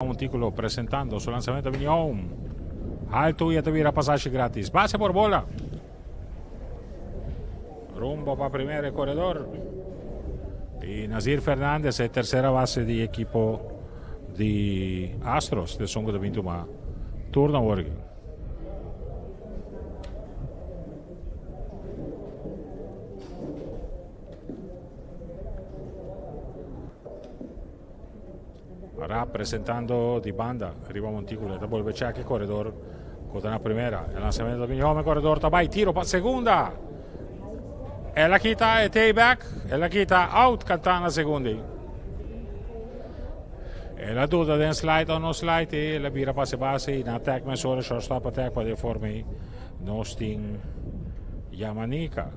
Montículo presentando su lanzamiento bini home. Alto y ta bira pasaje gratis. Base por bola. Rumbo pa primer corredor. Y Nazir Fernández, e tercera base di equipo di Astros, de Songo de Bintuma. Turno working. Raap presentando di banda riba montículo. Ta bolbe check e corredor ku ta na primera. E lanzamiento ta bini home, corredor ta bai, tiro pa segunda. El a kita e take back, el a kita out kanta na segunda. El a duda den slide o no slide e el a bira pase base i na attack mesora shortstop attack pa de forma i nos tin Yamanika.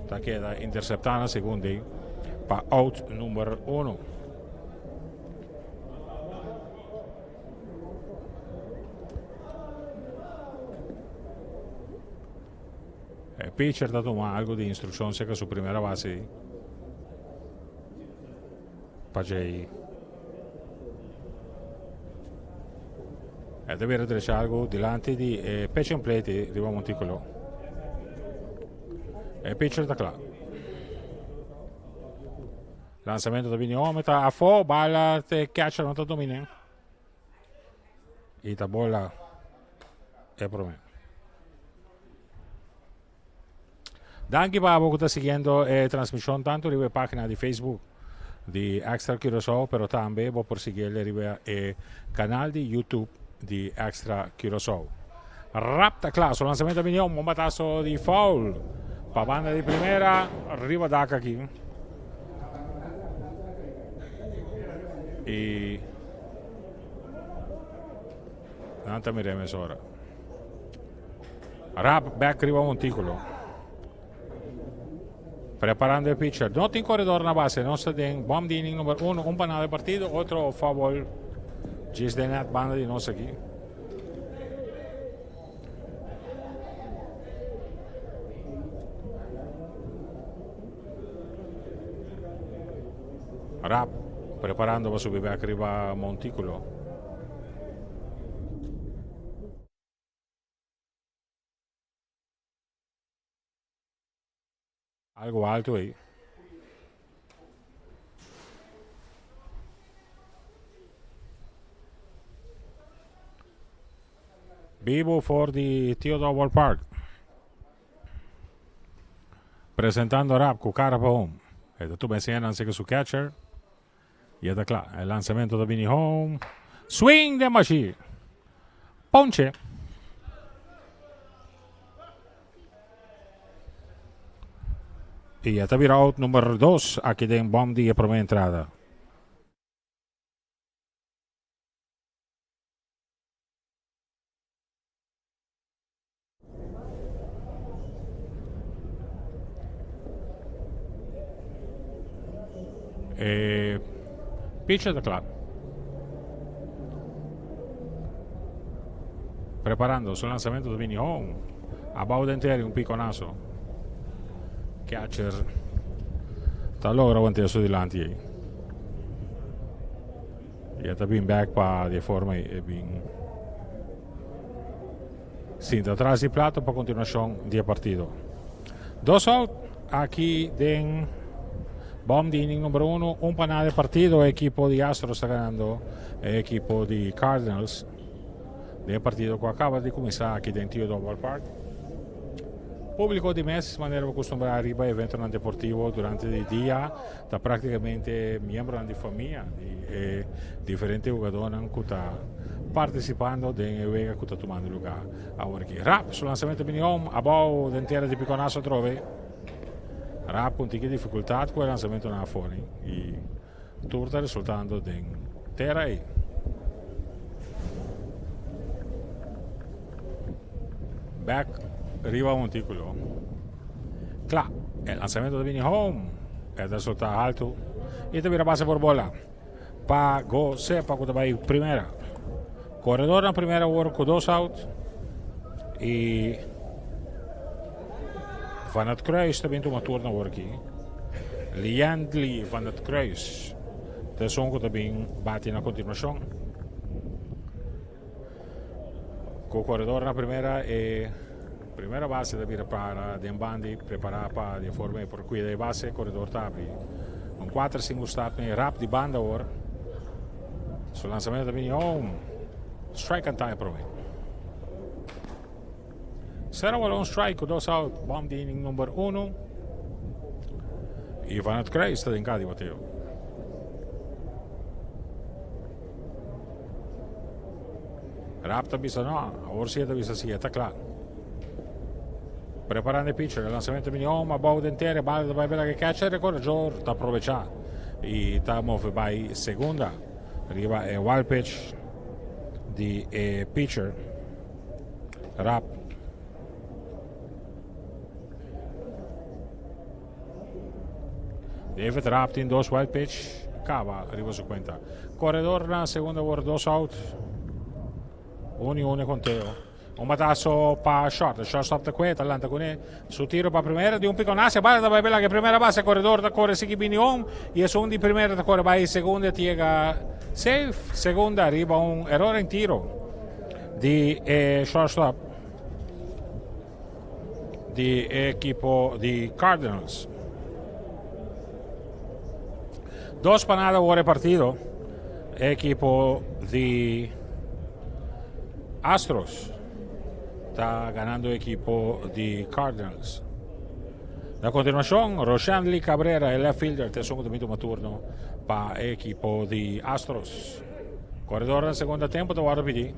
Ta keda interceptá na segunda pa out number 1. E pitcher ta tuma algo di instruccion cerca su primera base pa djei. E ta bira drecha algo dilanti di e pitching plate riba montículo. E pitcher ta kla. Lanzamento ta bini home, ta afó, bala te catcher no ta domine. I ta bola e prome. Danki pa abo ku ta siguiendo e transmishon tantu riba e página di Facebook di Extra Curaçao, pero tambe bo por siguiel riba e kanal di YouTube di Extra Curaçao. Rap ta kla, su lanzamento a bini un bon batazo di foul pa banda di primera riba dak aki. I nan ta mira mesora. Rap back riba montículo. Preparando e pitcher. No tin corredor na base. Nos ta den bom di inning number 1. Un pa nada e partido. Otro foul ball. Djis den net banda di nos aki. Rap preparando pa subi back riba montículo. Algo alto ei. Bibo for di Theodore Ballpark. Presentando rap ku cara pa home. E ta tuba enseña nan su catcher. Y ta kla. E lanzamento ta bini home. Swing den bashi. Ponche. Y ta bira out number 2 aki den bom di e prome entrada. E pitcher ta kla. Preparando su lanzamento ta bini home. Abao den tera un piconazo. Catcher ta logra aguantea su dilanti ei. Y e ta bin back pa di e forma ei e bin sinta tras di plato pa continuacion di e partido. Dos out aki den bom di inning number 1, un pa nada e partido, e equipo di Astros ta ganando e equipo di Cardinals den e partido cu acaba di cuminsa aki den Theodore Ballpark. Publico di mes manera bo custumbra riba eventonan deportivo durante di dia ta practicamente miembronan di famia di e diferente hugadornan cu ta participando den e wega cu ta tumando lugar awor aki. Rap su lanzamento bini home abao den tera di Piconazo atrobe. Rap cu un tiki dificultad cu e lanzamentonan afori y tur ta resultando den tera ey. Back riba montículo. Kla, e lanzamento ta bini home. E ta resulta alto. Y ta bira base por bola. Pa Gosepa ku ta bai primera. Corredor na primera awor ku dos out. Y Van het Kruis ta bin tuma turno awor aki. Liandly van het Kruis. Ta esun ku ta bin bati na kontinuashon. Ku koredor na primera e primera base ta bira para den bandi prepará pa di forma e por kuida e base. Koredor ta abri un kuater sinku stap mi rap di banda awor. Su lansamento ta bini home. Strike and tie prome. Sero wal un strike ku dos out. Bom di inning number uno. I van het Kruis ta den ka di bateo. Rap ta bisa no, awor si e ta bisa si, e ta kla. Preparando e pitcher, e lanzamento bini home, abou den tera, e bala ta bai bela ke catcher, e corredor ta aprovecha i ta move bai segunda riba e wild pitch di e pitcher. Rap. David Rapp tin dos wild pitch caba riba su cuenta. Corredor na segunda word dos out. Un y un e conteo. Un batazo pa short. Shortstop ta kwe, ta lanta kuné. Su tiro pa primera di un piconazo. Bala ta bai bela ke primera base. Corredor ta corre sigui bini home. Y esun di primera ta corre bai segunda ta yega safe. Segunda riba un error en tiro di e shortstop di e equipo di Cardinals. Dos pa nada awor e partido. E equipo di Astros ta ganando e equipo di Cardinals. Na continuacion, Roshandly Cabrera, e left fielder, ta esun cu ta bin tuma turno pa e equipo di Astros. Corredor na segunda tempo ta wordo pidi,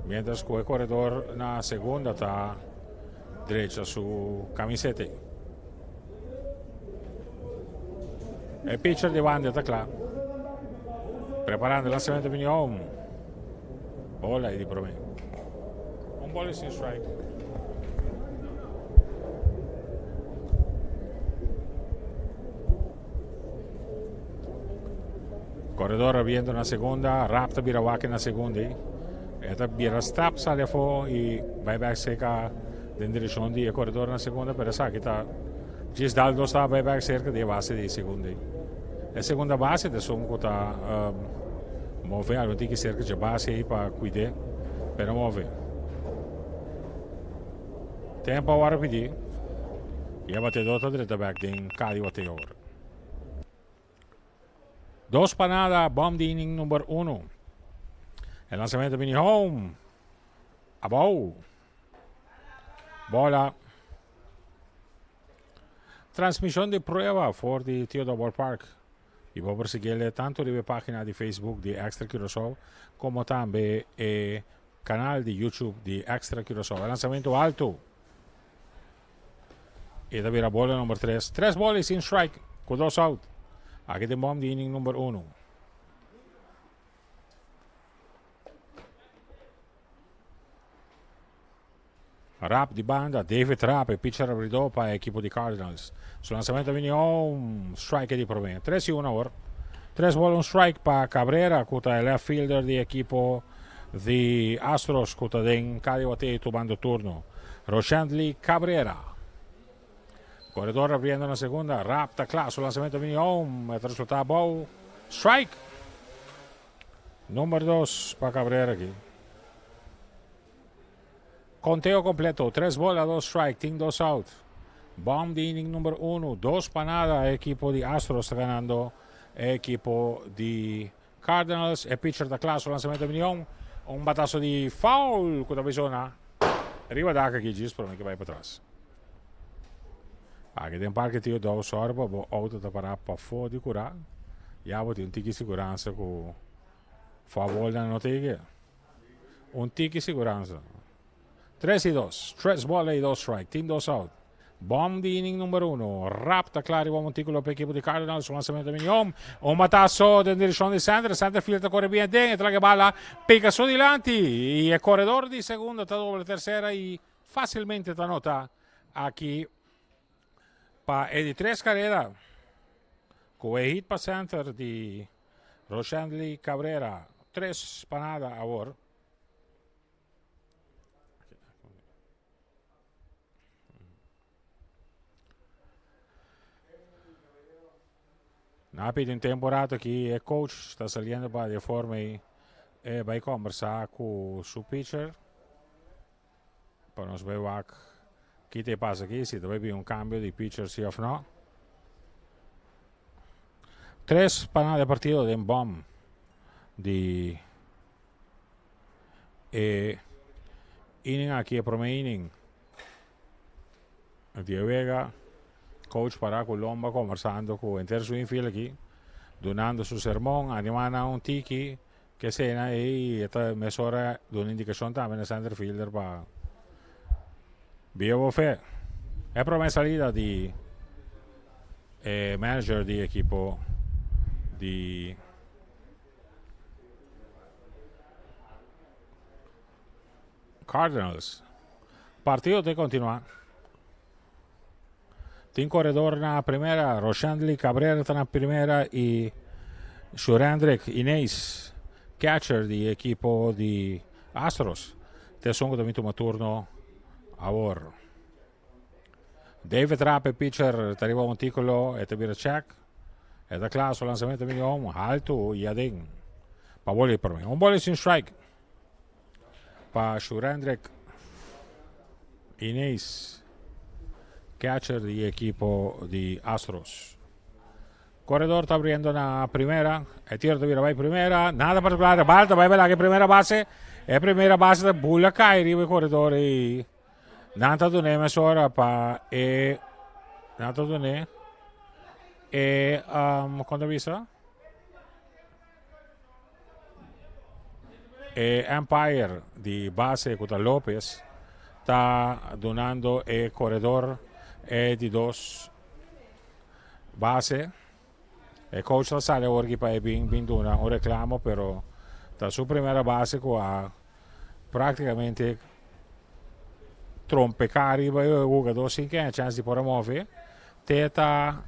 mientras cu e corredor na segunda ta drecha su camisete. E pitcher di banda ta cla. Preparando el lanzamiento bini home. Bola y di prome. Un bola y sin strike. Corredor abriendo na segunda, Rapp ta bira wak na segunda. E ta bira stap sali afó y bai bek cerca den direccion di e corredor na segunda, pero esaki ta djis dal dos stap bai bek cerca di e base di segunda. E segunda base ta esun cu ta move algun tiki cerca dje base ey pa cuide, pero move. Tempo awor a pidi y e batedor ta drenta bek den ka di bateo awor. Dos pa nada, bom di inning number uno. E lanzamento bini home. Abou. Bola. Transmision di prueba for di Theodore Ballpark. Y bo por siguiele tanto riba e pagina di Facebook di Extra Curaçao como tambe e Canal di YouTube di Extra Curaçao. E lanzamento alto. E ta bira bola number 3. Tres bola y sin strike. Cu dos out. Aki den bom di inning number 1. Rapp di banda, David Rapp, e pitcher abridor pa e ekipo di Cardinals. Su lanzamento a bini un strike di prome. 3 y 1 awor. 3 bola un strike pa Cabrera, cu ta e left fielder di ekipo di Astros, cu ta den Cali Watey tumando turno. Roshandly Cabrera. Corredor abriendo na segunda. Rapp ta cla. Su lanzamento a bini home. E ta resulta abou. Strike! Number 2 pa Cabrera aki. Conteo completo, tres bola, dos strike, tin dos out. Bom di inning number uno, dos pa nada, e equipo di Astros ta ganando e equipo di Cardinals. E pitcher ta cla, su lanzamento a bini un batazo di foul cu ta bay zona riba dak aki djis prome cu bay patras. Aki den Parke Tio Dou sòru pa bo auto ta para pafó di kurá, ya bo tin un tiki siguransa ku fabolnan no ta yega. Un tiki siguransa. Tres y dos. Tres bola y dos strike. Tin dos out. Bom di inning number uno. Rap ta kla riba montíkulo pa ekipo di Cardinals. Su lanzamento bini home. Un batazo den direkshon di center. Center field ta kore bien den. E ta laga e bala pega su dilanti. Y e koredor di segunda ta dobla tersera y fácilmente ta nota aki pa e di tres karera. Ku e hit pa center di Roshandly Cabrera, tres pa nada awor. Nan a pidi un tempo rato aki e coach ta saliendo pa di forma ei e bai combersa cu su pitcher pa nos bai wak ki ta pasa aki si ta bai bin un cambio di pitcher si of no. Tres pa nada e partido den bom di e inning aki e prome inning. Di e wega, coach para cu lomba conversando cu henter su infield aki, dunando su sermon, anima nan un tiki, ke esena ey e ta mesora duna indicacion tambe na center fielder pa bia bo fe. E prome salida di e manager di ekipo di Cardinals. Partido te continua. Tin corredor na primera, Roshandley Cabrera ta na primera y Shurendrick Inés, catcher di equipo di Astros. Te son ku tuma turno awor. David Rapp, pitcher, ta riba montículo, e ta bira check. E ta kla, su lanzamento bini om, alto y aden. Pa bola por mi. Un bola sin strike. Pa Shurendrick Inés, catcher di equipo di Astros. Corredor ta abriendo na primera. E tiro ta bira bai primera. Nada particular. Bala ta bai bela que primera base. E primera base ta bula cai riba e corredor y nan ta dune mesora pa e nan ta dune e kon ta bisa? E umpire di base ku ta Lopez ta dunando e koredor e di dos base. E coach ta sali awor aki pa e bin bin duna un reclamo pero ta su primera base ku a prácticamente trompeká riba e hugador sin ke chance di por a move. Te ta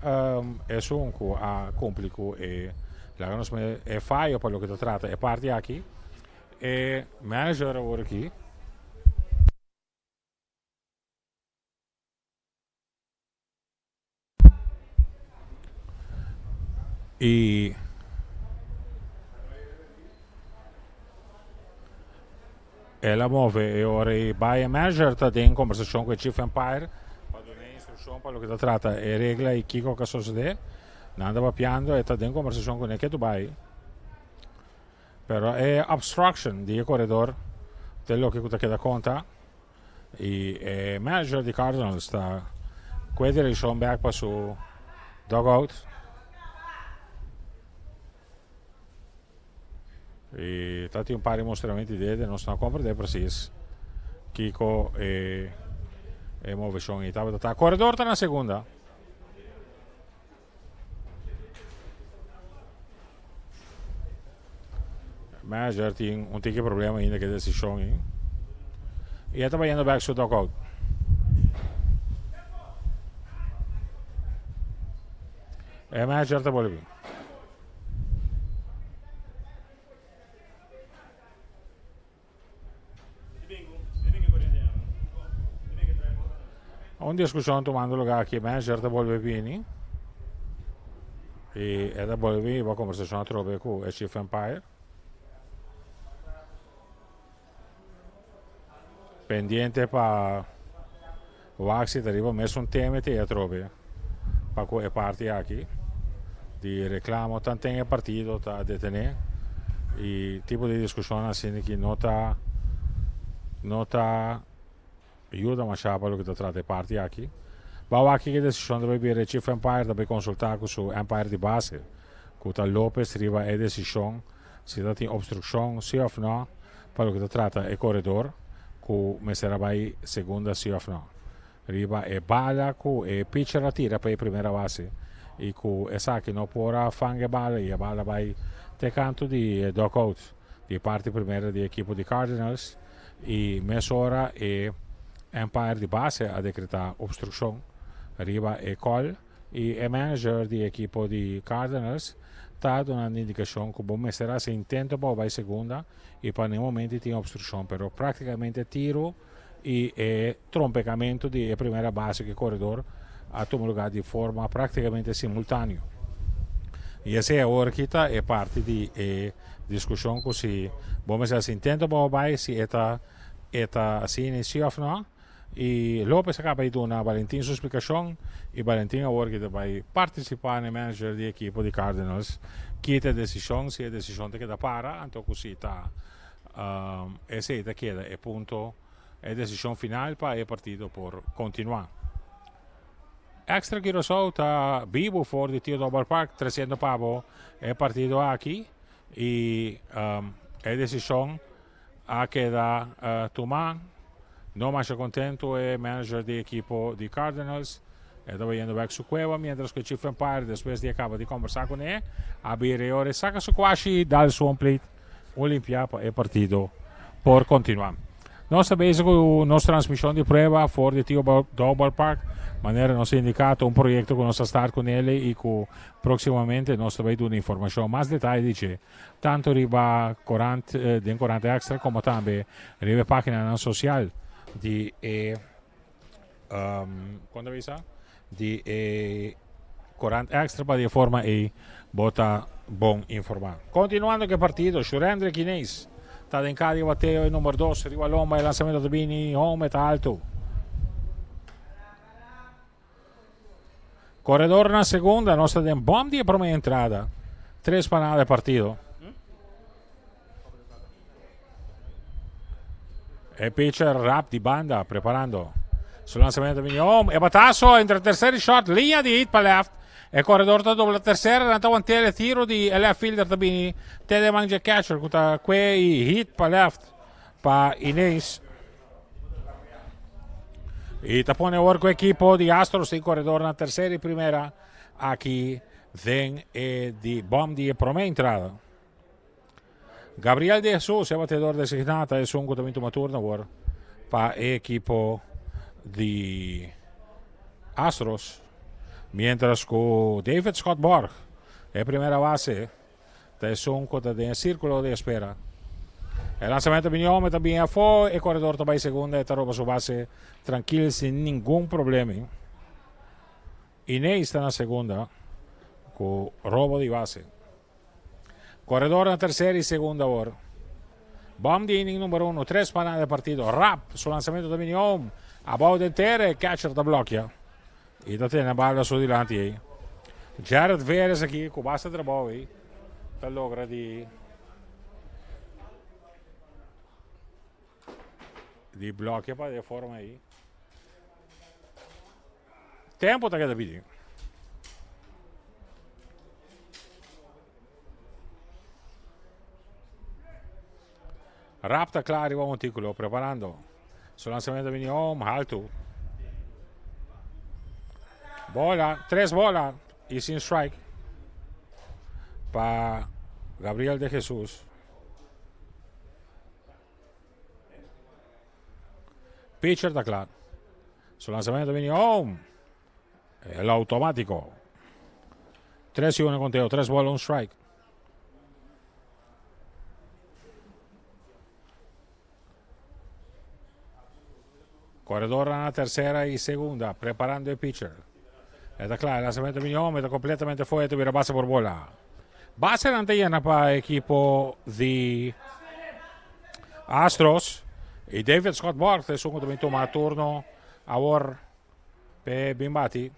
esun ku a kumpli ku e laga nos me e fayo pa loke ta trata e parti aki. E manager awor aki. Y el a move e ora y bai e manager ta den conversacion cu e chief umpire pa duna instruccion pa loke ta trata e regla y kico ka sosode. Nan ta papiando e ta den conversacion cu ne ke tu bai. Pero e obstruction di e corredor ta loke cu ta keda conta y e manager di Cardinals ta cu e direccion bek pa su dugout. Y ta tin un par di mostramento di dede, nos no a comprende precies kico e e movecion y tabata ta. Corredor ta na segunda. Manager tin un tiki problema ainda ku e desishon ei. I e ta bayendo bek su dugout. E manager ta bolbe. Un discusion tumando lugar aki, manager ta bolbe bini y e ta bolbe bini pa conversacion atrobe cu e chief umpire. Pendiente pa wak si ta riba mesun tema te atrobe pa cu e parti aki di reclamo tanten e partido ta detene y tipo di discusion asina ki no ta no ta yuda masha pa loke ta trata e parti aki. Ba wak ki decision ta bay bira e chief umpire ta bay consulta cu su umpire di base cu ta Lopez riba e decision si ta tin obstruccion si of no pa loke ta trata e koredor ku mester a bai segunda si of no. Riba e bala ku e pitcher a tira pa e primera base i ku esaki no por a fanga e bala i e bala bai te kantu di e dugout di e parti primera di e ekipo di Cardinals i mesora e umpire di base a dekretá obstrukshon riba e call. I e manager di ekipo di Cardinals ta dunando indikashon ku bo mester hasi intento pa bo bai segunda i pa n'e momento tin obstrukshon, pero praktikamente tiru i e trompekamentu di e primera base ku e koredor a tuma lugá di forma praktikamente simultaneo. I esei awor aki ta e parti di e diskushon ku si bo mester hasi intento pa bo bai si e ta e ta asina si òf no. I Lopez a kaba di duna Valentin su splikashon i Valentin awor aki ta bai partisipá na e manager di ekipo di Cardinals kita e desishon si e desishon ta keda para anto ku si ta esei ta keda e punto e desishon final pa e partido por kontinuá. Extra Curaçao ta bibu for di Theodore Ballpark tresiendo pa bo e partido aki i e desishon a keda tuma. No masha kontentu e manager di ekipo di Cardinals. E ta bayendo bek su kueba mientras ku e chief umpire despues di a kaba di kombersá kuné a bira e ora e saka su kwashi i dal su home plate un limpiá pa e partido por kontinuá. Nos ta bezig ku nos transmishon di prueba for di Tio Dou Ballpark. Manera nos a indiká ta un proyekto ku nos a start kunele i ku próksimamente nos ta bai duna informashon mas detaye di dje. Tanto riba korant den Korant Extra komo tambe riba e paginanan sosial di e kon ta bisa di e Korant Extra pa di e forma ei bo ta bon informá. Kontinuando ku e partido Shurendre Guinees ta den kar di bateo e number dos riba lomba e lansamento ta bini home e ta alto. Koredor na segunda, nos ta den bòm di e promé entrada. Tres pa nada e partido. E pitcher Rap di banda preparando. Su lanzamento bini home. E batazo entre tercera y short. Linea di hit pa left. E corredor ta dobla tercera. Nan ta wantele e tiro di e left fielder ta bini te den man dje catcher ku ta kue y hit pa left pa Inés. Y ta pone awor ku ekipo di Astros tin koredor na tercera y primera aki den e di bom di e prome entrada. Gabriel de Jesus, e bateador designá, ta esun ku ta bin tuma turno awor pa e ekipo di Astros. Mientras ku David Scott Borg, e primera base, Ta esun ku ta den e sírkulo di espera. E lansamentu bini home ta bini afó, e koredor ta bai segunda, e ta roba su base trankil sin ningun problema. Inés ta na segunda ku robo di base. Koredor na tersera i segunda awor. Bòm di inning number uno, tres pa nada e partido. Rap, su lansamentu ta bini home. Abou den tera, e catcher ta blòkia. I ta tene bala su dilanti ei. Jared Veres aki ku basta trabou ei ta logra di di blòkia pa e forma ei. Tempo ta keda pidi. Rap ta kla riba montíkulo, preparando. Su lansamento bini home, haltu. Bola, tres bola y sin strike pa Gabriel de Jesus. Pitcher ta kla. Su lansamento bini home. El automático. 3 y 1 conteo, 3 bola, un strike. Corredor na tercera y segunda, preparando el pitcher. Está claro, el lanzamiento de Miñón está completamente fuera, tuviera base por bola. Base ante llena para equipo de Astros. Y David Scott Borg es un que toma turno ahora pe bin bati.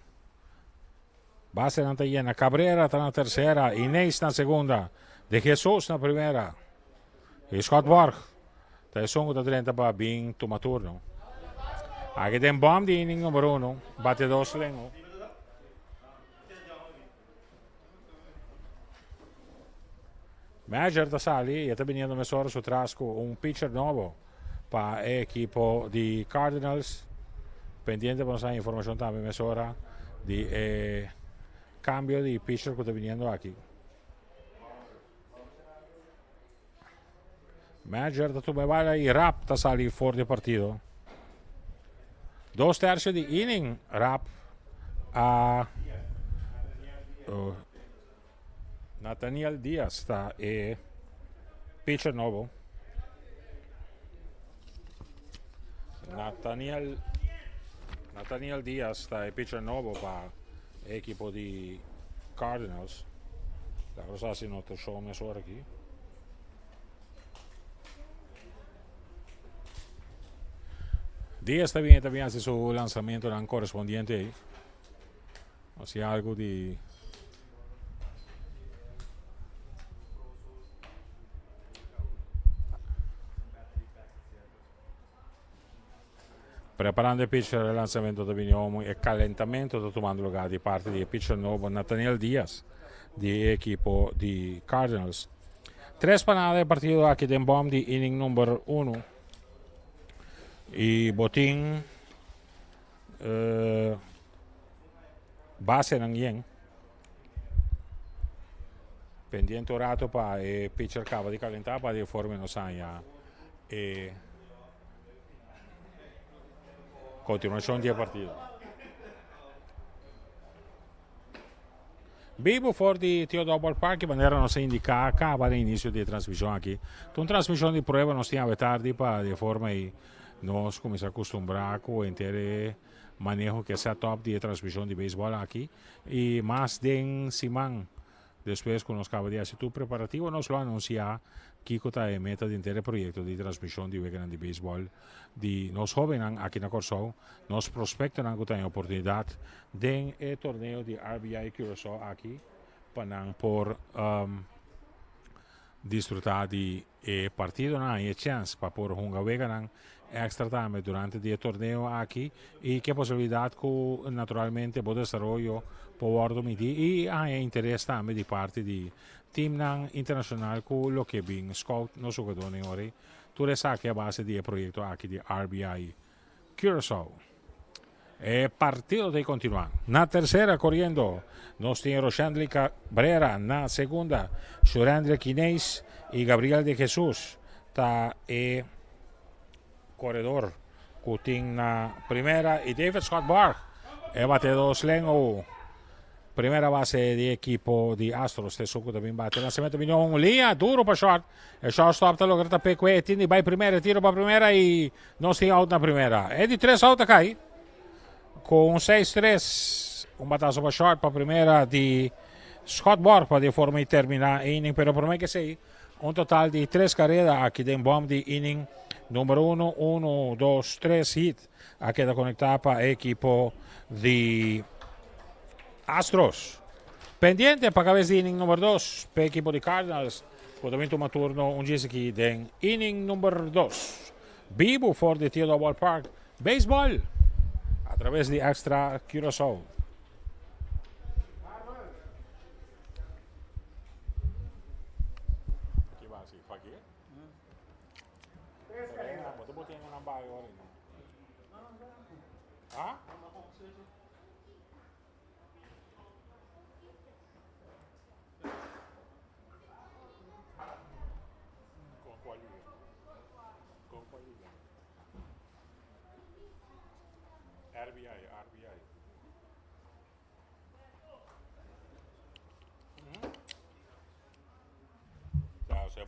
Basenan ta yena. Cabrera ta na tercera, Inés na segunda, De Jesus na primera. Y Scott Borg ta esun cu ta drenta pa bin tuma turno. Aki den bom di inning number uno, bate dos lengo. Manager ta sali y e ta biniendo mesora su tras cu un pitcher nobo pa e ekipo di Cardinals. Pendiente pa nos haña informacion tambe mesora di e cambio di pitcher cu ta biniendo aki. Manager ta tuma e bala y Rapp ta sali for di e partido. Dos tercio di inning Rapp a uh, Nathaniel Diaz ta e pitcher nobo. Nathaniel Nathaniel Diaz ta e pitcher nobo pa e ekipo di Cardinals. Laga nos hasi notashon mesora aki. Diaz ta bin, ta bin hasi su lanzamentonan korespondiente ei. Hasi algo di Preparando e pitcher e lanzamento ta bini omo e calentamento ta tumando lugar di parti di e pitcher nobo Nathaniel Diaz di e equipo di Cardinals. Tres pa nada e partido aki den bom di inning number uno. Y botin uh, basenan yen. Pendiente un rato pa e pitcher caba di calenta pa di forma nos haña e continuacion di e partido. Bibo for di Theodore Ballpark, manera nos a indica caba na inicio di e transmision aki. Ta un transmision di prueba nos tin awe tardi pa di forma y nos cuminsa acostumbra cu henter e maneho cu e setup di e transmision di baseball aki y mas den siman Despues ku nos kaba di hasi tur preparativo nos lo anunsiá kiko ta e meta di henter e proyekto di transmishon di weganan di beisbòl di nos hóbennan aki na Kòrsou, nos prospektonan ku ta haña oportunidat den e torneo di RBI Curaçao aki pa nan por disfrutá di E partidonan haña e chèns pa por hunga weganan èkstra tambe durante di e torneo aki i ke posibilidat ku naturalmente bo desaroyo por wòrdu midí i haña interes tambe di parti di timnan internashonal ku lo ke bin scout nos hugadónan ora ei. Tur esaki a base di e proyekto aki di RBI Curaçao. E partido ta continua. Na tercera coriendo nos tin Roshandly Cabrera, na segunda Shurendre Quineis y Gabriel de Jesus ta e coredor cu tin na primera y David Scott Barr e bateador slengo. Primera base di ekipo di Astros te esun ku ta bin bate. Lansamento bini un liña duro pa short. E shortstop ta logra tap'é ku e tin di bai primera. E tiro pa primera i nos tin out na primera. E di tres out a kai ku un seis tres. Un bataso pa short pa primera di Scott Borg pa di e forma i terminá e inning. Pero promé ke esei un total di tres kareda aki den bòm di inning number uno. Uno, dos, tres hit. A keda konektá pa e ekipo di Astros. Pendiente pa kabes di inning number dos pa e ekipo di Cardinals ku ta bin tuma turno un djis aki den inning number dos. Bibu for di Theodore Ballpark. Baseball a traves di Extra Curaçao.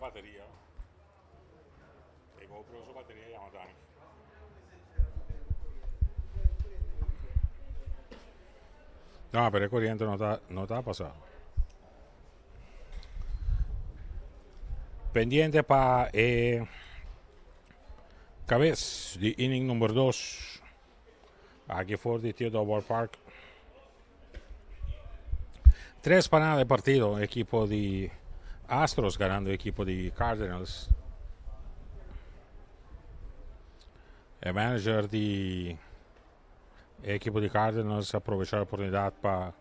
Bateria. E GoPro su bateria ya no ta. No, pero e corriente no ta, no ta pasá. Pendiente pa e cabez di inning number 2. Aki for di Theodore Ballpark. Tres pa nada e partido. Equipo di Astros ganando equipo di Cardinals. E manager di equipo di Cardinals aprovecha e oportunidad pa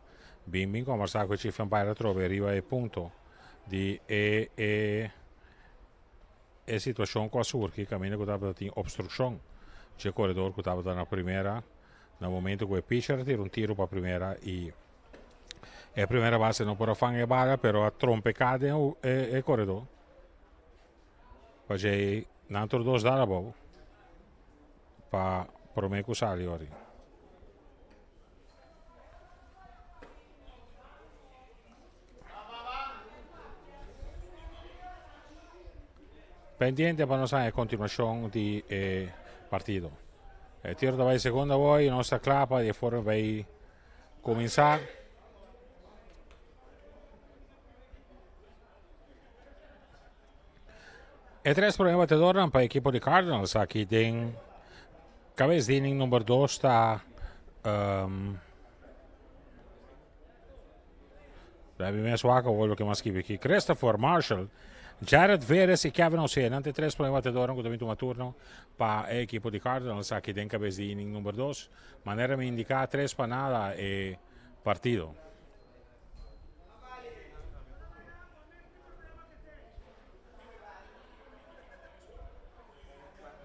bin bin conversa cu e chief umpire atrobe riba e punto di e e E situacion cu a surgi caminda cu tabata tin obstruccion dje coredor cu tabata na primera na momento cu e pitcher a tira un tiro pa primera y e primera base no por a fanga e bala pero a trompeca den e coredor pa dje nan tur dos dal abou pa prome cu sali ori. Pendiente pa nos haña continuacion di e partido. E tiro ta bai segunda boy, nos ta kla pa di e forma bai cuminsa. E tres prome batedornan pa ekipo di Cardinals aki den kabes di inning number dos ta um, Dabi mes wak awor loke mas skibi aki. Christopher Marshall, Jared Veres y Kevin Jose. Nan te tres prome batedornan ku ta bin tuma turno pa e ekipo di Cardinals aki den kabes di inning number dos. Manera mi indiká tres pa nada e partido.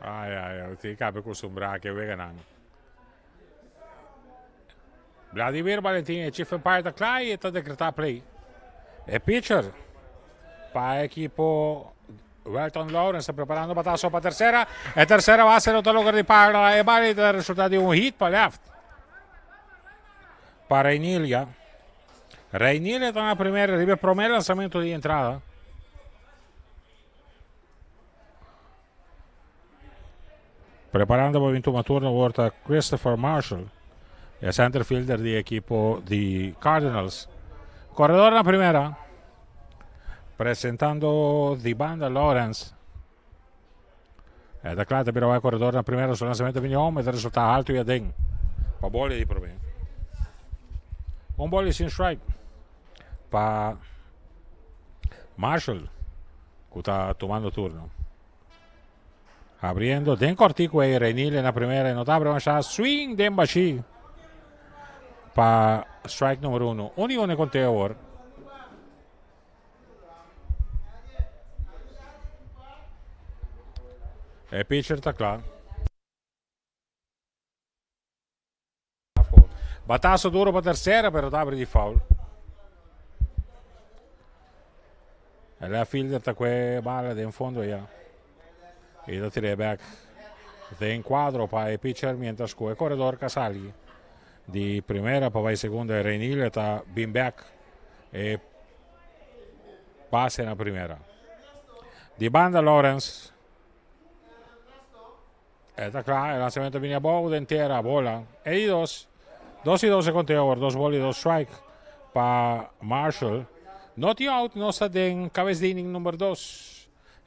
Ai, ai, ai, tin kabe kustumbrá ke weganan. Vladimir Valentin, e chief umpire ta kla i e ta dekretá play. E pitcher pa ekipo Welton Lawrence ta preparando bataso pa tercera. E tercera base no ta logra di para e bala i ta resulta di un hit pa left. Pa Reinilia. Reinilia ta na primera riba e prome lansamento di entrada. Preparando pa bin tuma turno awor ta Christopher Marshall, e center fielder di ekipo di Cardinals. Corredor na primera. Presentando di banda Lawrence. E ta kla ta bira wak corredor na primera. Su lanzamento bini home, e ta resulta alto y aden. Pa bola di prome. Un bola y sin strike pa Marshall, ku ta tumando turno. Abriendo den kortiku ei Reinile na primera e no ta abre masha swing den bashi pa strike numero uno. Un y un e konteo awor. E pitcher ta kla. Batazo duro pa tercera, pero ta abri di foul. E left fielder ta kue bala den fondo ya. Y ta tira back den cuadro pa e pitcher mientras ku e corredor ka sali di primera pa bai segunda. Reinilio ta bin back e base na primera. Di banda Lawrence. E ta kla, e lanzamento bini abou den tera, bola. E di dos. Dos i dos e konteo awor, dos bola i dos strike pa Marshall. No tin out, nos ta den kabes di inning number dos.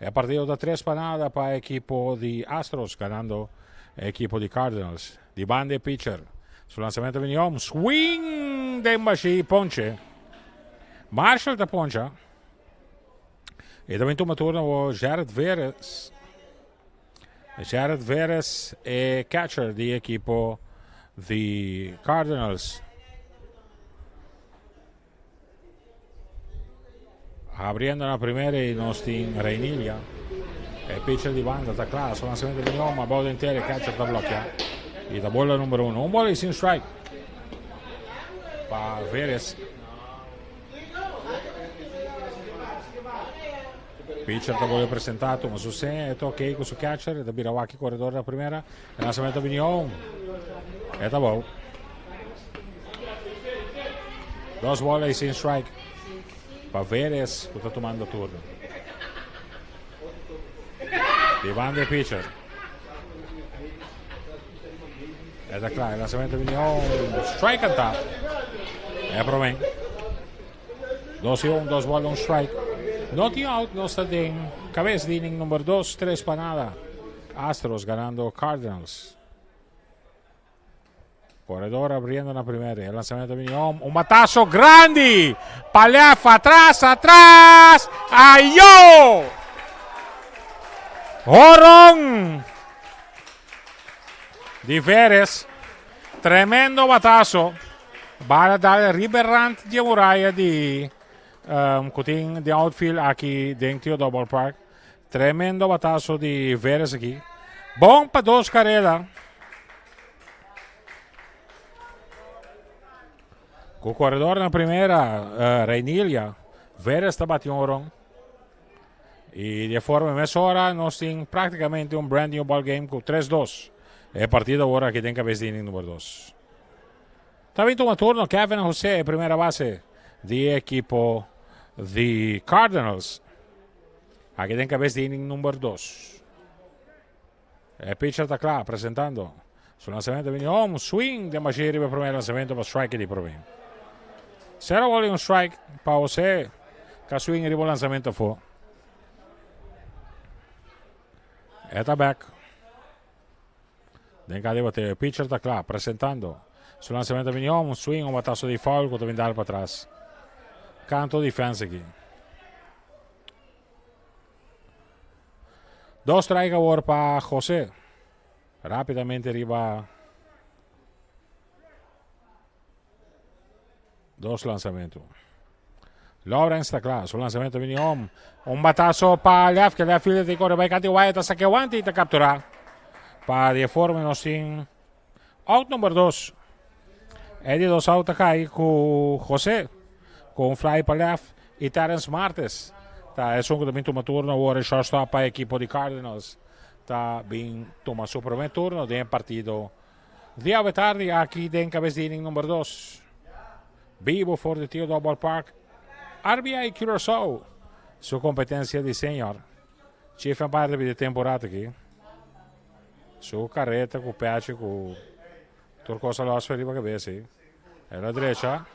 E partido ta tres pa nada pa ekipo di Astros, ganando e ekipo di Cardinals. Di banda e pitcher. Su lanzamento bini om, swing den bashi, ponche. Marshall ta poncha. E ta bin tuma turno awor Jared Veres. Jared Veres e catcher di ekipo di Cardinals. Abriendo na primera y nos tin Reinilia. E pitcher di banda ta kla. Su lanzamiento di Nyoma, bou den tera, catcher ta blokea. Y ta bola number uno. Un bola y sin strike pa Veres. Pitcher ta bolbe presenta, tuma su seña, e ta ok cu su catcher, e ta bira wak e corredor na primera, e lanzamento a bini home, e ta bou. Dos bola y sin strike pa Veres cu ta tumando turno. Di banda e pitcher. E ta kla, e lanzamento a bini home, strike canta. E prome. Dos y un, dos bola, un strike. No tin out, nos ta den cabes di inning number dos, tres pa nada. Astros ganando Cardinals. Corredor abriendo na primera. El lanzamiento bini om. Un batazo grandi. Pa left, atras, atras. Ayo! Horon! Di Veres. Tremendo batazo. Bala dal riba e rand di e muraya di um, ku tin den outfield aki den Theodore Ballpark. Tremendo batazo di Veres aki. Bon pa dos kareda. Ku koredor na primera, uh, Reinilia. Veres ta bati un horon. Y di e forma mesora nos tin prácticamente un brand new ball game ku 3-2. E partido awor aki den kabes di inning number 2. Ta bin tuma turno Kevin Jose, e primera base di ekipo di Cardinals. Aki den kabes di inning number 2. E pitcher ta kla, presentando su lanzamento bini home, swing den bashí riba e primer lanzamento pa strike di promé. Sero ball i un strike pa Jose, ka swing riba un lanzamento afó. E ta bek. Den ka di bateo. Pitcher ta kla, presentando. Su lansamento a bini home, un swing, un bataso di foul ku ta bin dal patras. Kanto di fence aki. Dos strike awor pa Jose. Rapidamente riba dos lansamento. Lawrence ta kla. Su lansamento bini home. Un batazo pa left, que left fielder te corre bai kanti Wyatt ta saque guante y ta captura. Pa die forma nos tin out number 2. E di dos out ta kai ku José. Ku un fly pa left y Terence Martes. Ta esun ku ta bin tuma turno awor e shortstop pa ekipo di Cardinals. Ta bin tuma su primer turno den e partido di awe tardi aki den kabes di inning number 2. Bibo for di Theodore Ballpark, RBI Curaçao su kompetensia di senior. Chief umpire di temporada aki. Su kareta ku pechi ku tur kos a los riba kabes. El a drecha.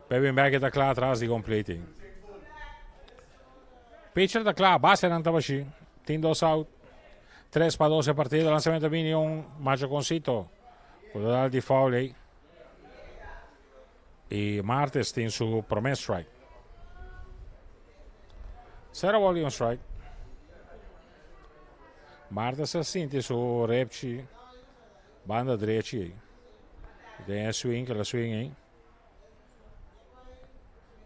Pebin Beckett ta kla atras di completing. Pitcher ta kla, basenan ta bashi. Tin dos out. 3 pa 2 e partido. Lanzamento bini un machoconcito. Ku total di foul ei. Y Martes tin su prome strike. 0 ball y un strike. Martes a sinti su repchi banda drechi ei. Den e swing, que la swing ei.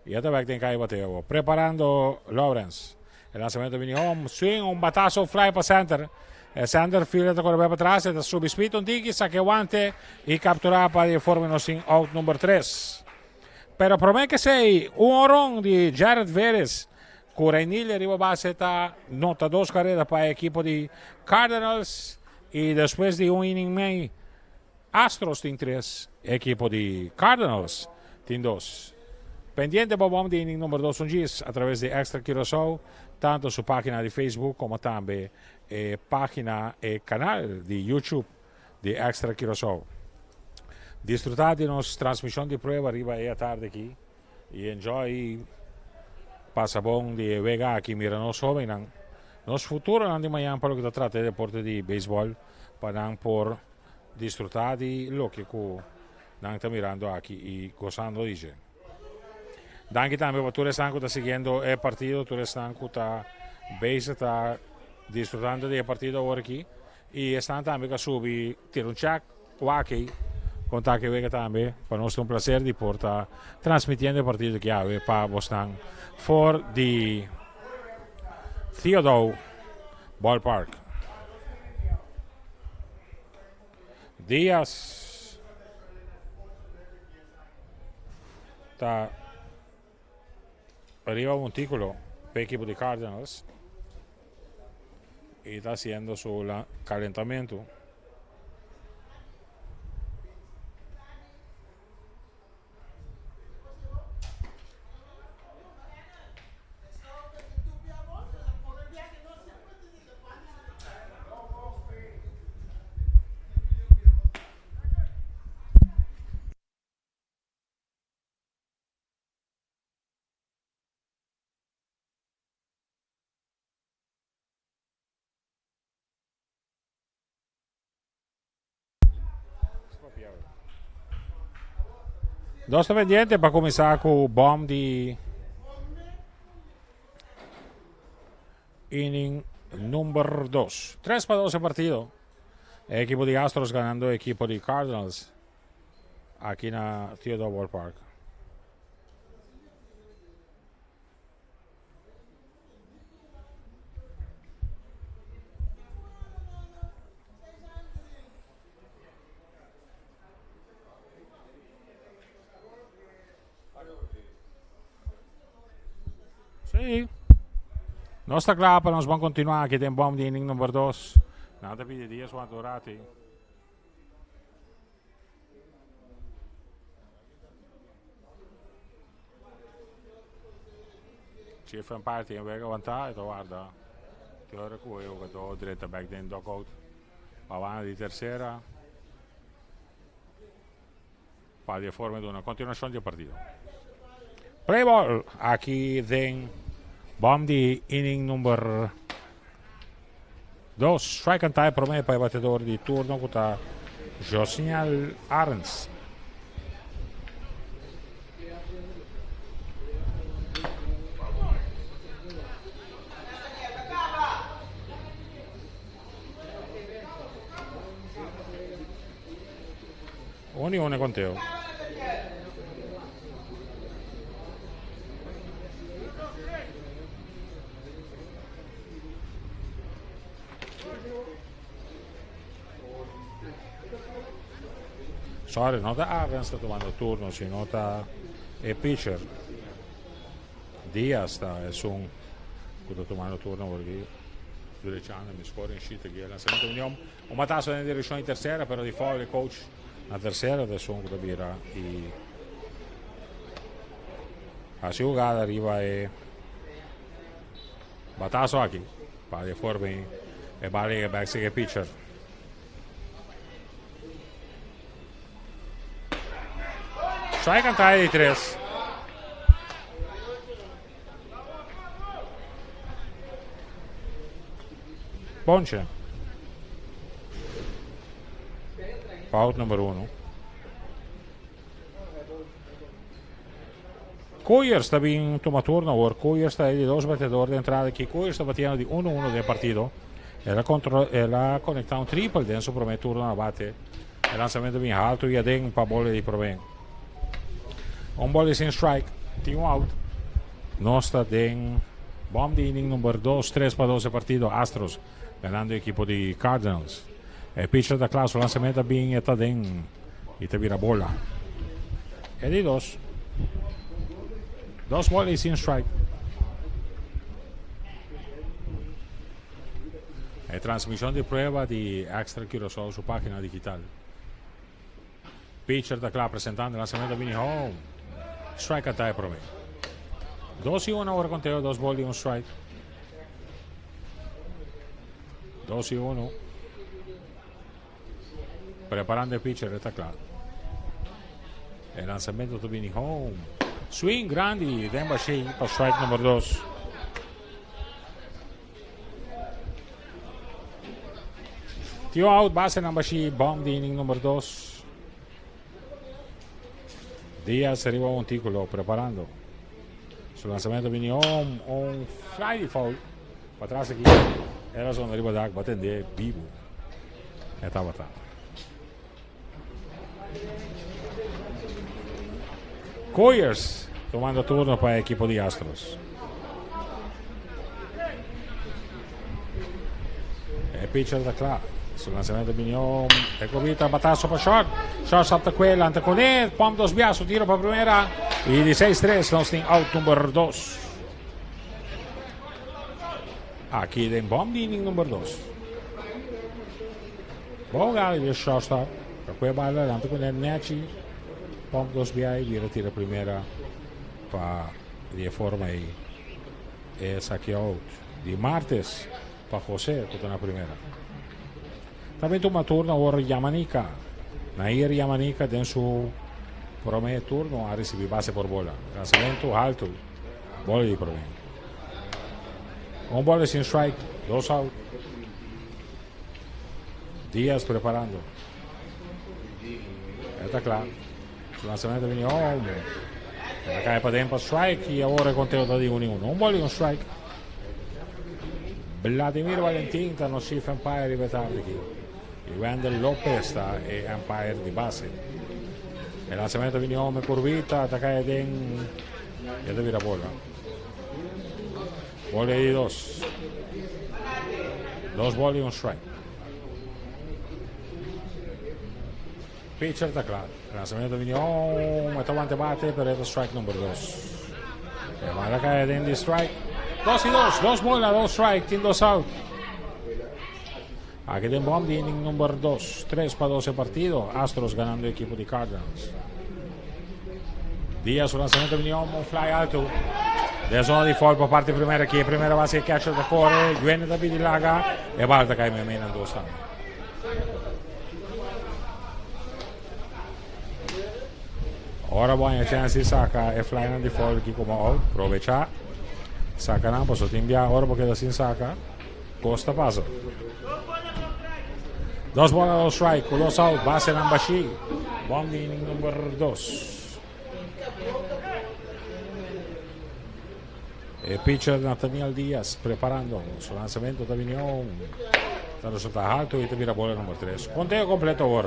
Y esta vez den kai bateo. Preparando Lawrence. El lanzamiento bini home. Swing, un batazo fly pa center. El center fielder ta corre pa atrás. Ta subi speed un tiki, saque guante y captura pa di forma nos tin out number 3. Pero prome que sei un horon di Jared Veres. Cu Reinil riba base ta nota dos carrera pa equipo di Cardinals. Y despues di un inning mei Astros tin tres, ekipo di Cardinals tin dos. Pendiente pa bom di inning number dos un djis a traves di Extra Curaçao, tanto su pagina di Facebook como tambe e pagina e canal di YouTube di Extra Curaçao. Disfruta di nos transmision di prueba riba e atardi aki y enjoy pasa bon di e wega aki mira nos hobennan, nos futuronan di mañan pa loke ta trata e deporte di baseball pa nan por Disfrutá di loke ku nan ta mirando aki i gosando di dje. Danki tambe pa tur esnan ku ta siguiendo e partido, tur esnan ku ta bezig ta disfrutando di e partido awor aki i esnan tambe ku a subi tira un chèk wak-ei kon ta ke wega tambe. Pa nos ta un plaser di por ta transmitiendo e partido aki awe pa bosnan for di Theodore Ballpark. Diaz ta riba montículo pa equipo di Cardinals y ta haciendo su calentamiento. Nos ta pendiente pa kuminsá ku bòm di inning number 2. 3 pa 2 e partido. E ekipo di Astros ganando e ekipo di Cardinals aki na Theodore Ballpark. Sí. Nos ta kla pa nos ban kontinuá aki den bòm di inning number 2. Nan ta pidi dies wanta un rati. Chief umpire tin wega wantá e ta warda te ora ku e hugadó drenta bèk den dugout pa banda di tersera pa di e forma duna kontinuashon di e partido. Play ball aki den bòm di inning number. Dos strike and tie prome pa e batedor di turno ku ta Josniel Arends. Un i un e konteo. Sorry, no ta Arends ta tomando turno, sino ta e pitcher. Diaz ta esun ku ta tumando turno awor aki. Durechando mi scoring sheet aki. E lanzamento union. Un batazo den direccion di tercera, pero di foul e coach na tercera ta esun ku ta bira i hasi hugada riba e batazo aki. Pa di forma e bala yega bek sega e pitcher. Strike and di tres. Ponche. Out number uno. Koyers ta bin tuma turno awor. Koyers ta e di dos batedor di entrada aki. Koyers ta batiendo di 1-1 den partido. El a contro el a conecta un triple den su prome turno na bate. E lanzamento bin halto y aden pa bola di prome. Un bola sin strike. Tin un out. Nos ta den bom di inning number 2, 3 pa 2 e partido. Astros ganando equipo di Cardinals. E pitcher ta kla, su lanzamento a bin e ta den y ta bira bola. E di dos. Dos bola y sin strike. E transmisión di prueba di Extra Curaçao su página digital. Pitcher ta kla presentando lanzamento bini home. Strike a ta prome. 2-1 awor conteo, dos ball y un strike. 2-1. Preparando e pitcher, ta kla. E lanzamento ta bini home. Swing grandi, den bashí pa strike number 2. Tin un out base nan bashí, bom di inning number 2. Diaz riba un tículo, preparando. Su lanzamento bini home, un fly di foul. Patras aki, era zona riba dak, batende bibu. E tabata. Coyers tomando turno pa e ekipo di Astros. E pitcher ta kla. Su lanzamento bini home. E cobita batazo pa short. Shortstop ta kue, lanta kuné. Pump dos bias, su tiro pa primera. I di 6-3 nos tin out number 2. Aki den bom di inning number 2. Bon hugada di e shortstop. Ta kue bala lanta kuné nechi. Pump dos bia i bira tira primera pa di e forma ei e saki out di Martes pa Jose ku ta na primera. Ta bin tuma turno awor Yamanika. Nair Yamanika den su prome turno a risibi base por bola. Lanzamento haltu. Bola di prome. Un bola sin strike, dos out. Diaz preparando. E ta kla. Su lanzamento bini home. E ta kai paden pa strike i awor e konteo ta di un i un. Un bola i un strike. Vladimir Valentin ta nos chief umpire riba e tardi aki. I Wendell Lopez ta e umpire di base. E lanzamento bini home curvita, ta kai aden i ta bira bola. Bola di dos. Dos bola i un strike. Pitcher ta kla. Lanzamento bini home. E ta wante bate, pero e ta strike number dos. E bala kai aden di strike. Dos i dos. Dos bola, dos strike. Tin dos out. Aki den bom di inning number dos. 3-2 e partido. Astros ganando ekipo di Cardinals. Diaz su lanzamento bini home, un fly alto. Den zona di foul pa parti primera aki. E primera base e catcher ta kore. Guene ta pidi laga. E bal ta kai meimei nan dos tambe. Ora bo haña chance di saka e fly nan di foul aki komo out, probecha. Saka nan paso tin bia ora bo keda sin saka. Kos ta pasa. Dos bola, dos strike, ku dos out, basenan bashí. Bòm di inning number dos. E pitcher Nathaniel Diaz preparando su lanzamento ta bini on. Ta resulta alto y ta bira bola number 3. Conteo completo awor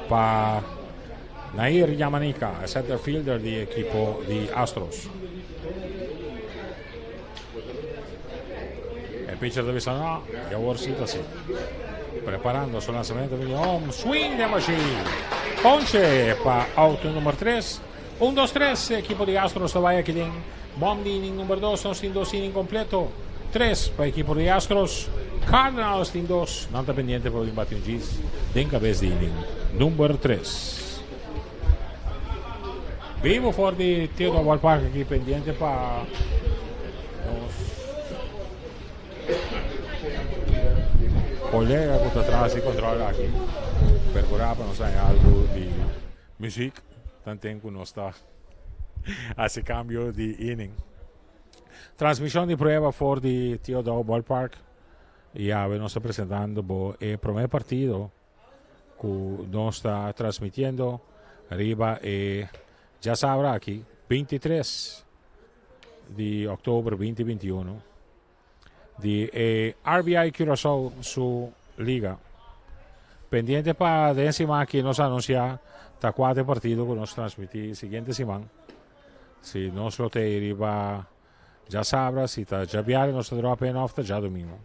pa Nair Yamanica, center fielder di equipo di Astros. E pitcher ta bisa no, y awor sí ta sí. Preparando su lanzamento bini on. Swing de machine. Ponche pa out number 3. 1, 2, 3, ekipo di Astros ta bai aki den bòm di inning number 2. Nos tin dos inning kompleto. 3 pa ekipo di Astros. Cardinals tin 2. Nan ta pendiente pa bin bati un djis den kabes di inning number 3. Bibo for di Theodore Ballpark aki pendiente pa nos kolega ku ta tras di kontrol aki. Perkurá pa nos haña algu di muziek tanten ku nos ta hasi kambio di inning. Transmishon di prueba for di Theodore Ballpark i awe nos ta presentando bo e promé partido ku nos ta transmitiendo riba e djasabra aki 23 di òktober 2021 di e RBI Curaçao su liga. Pendiente pa den siman aki nos anuncia ta cuatro partido cu nos transmiti siguiente siman. Si nos lo te riba djasabra, si ta djabiare nos ta drop in of ta djadomingo.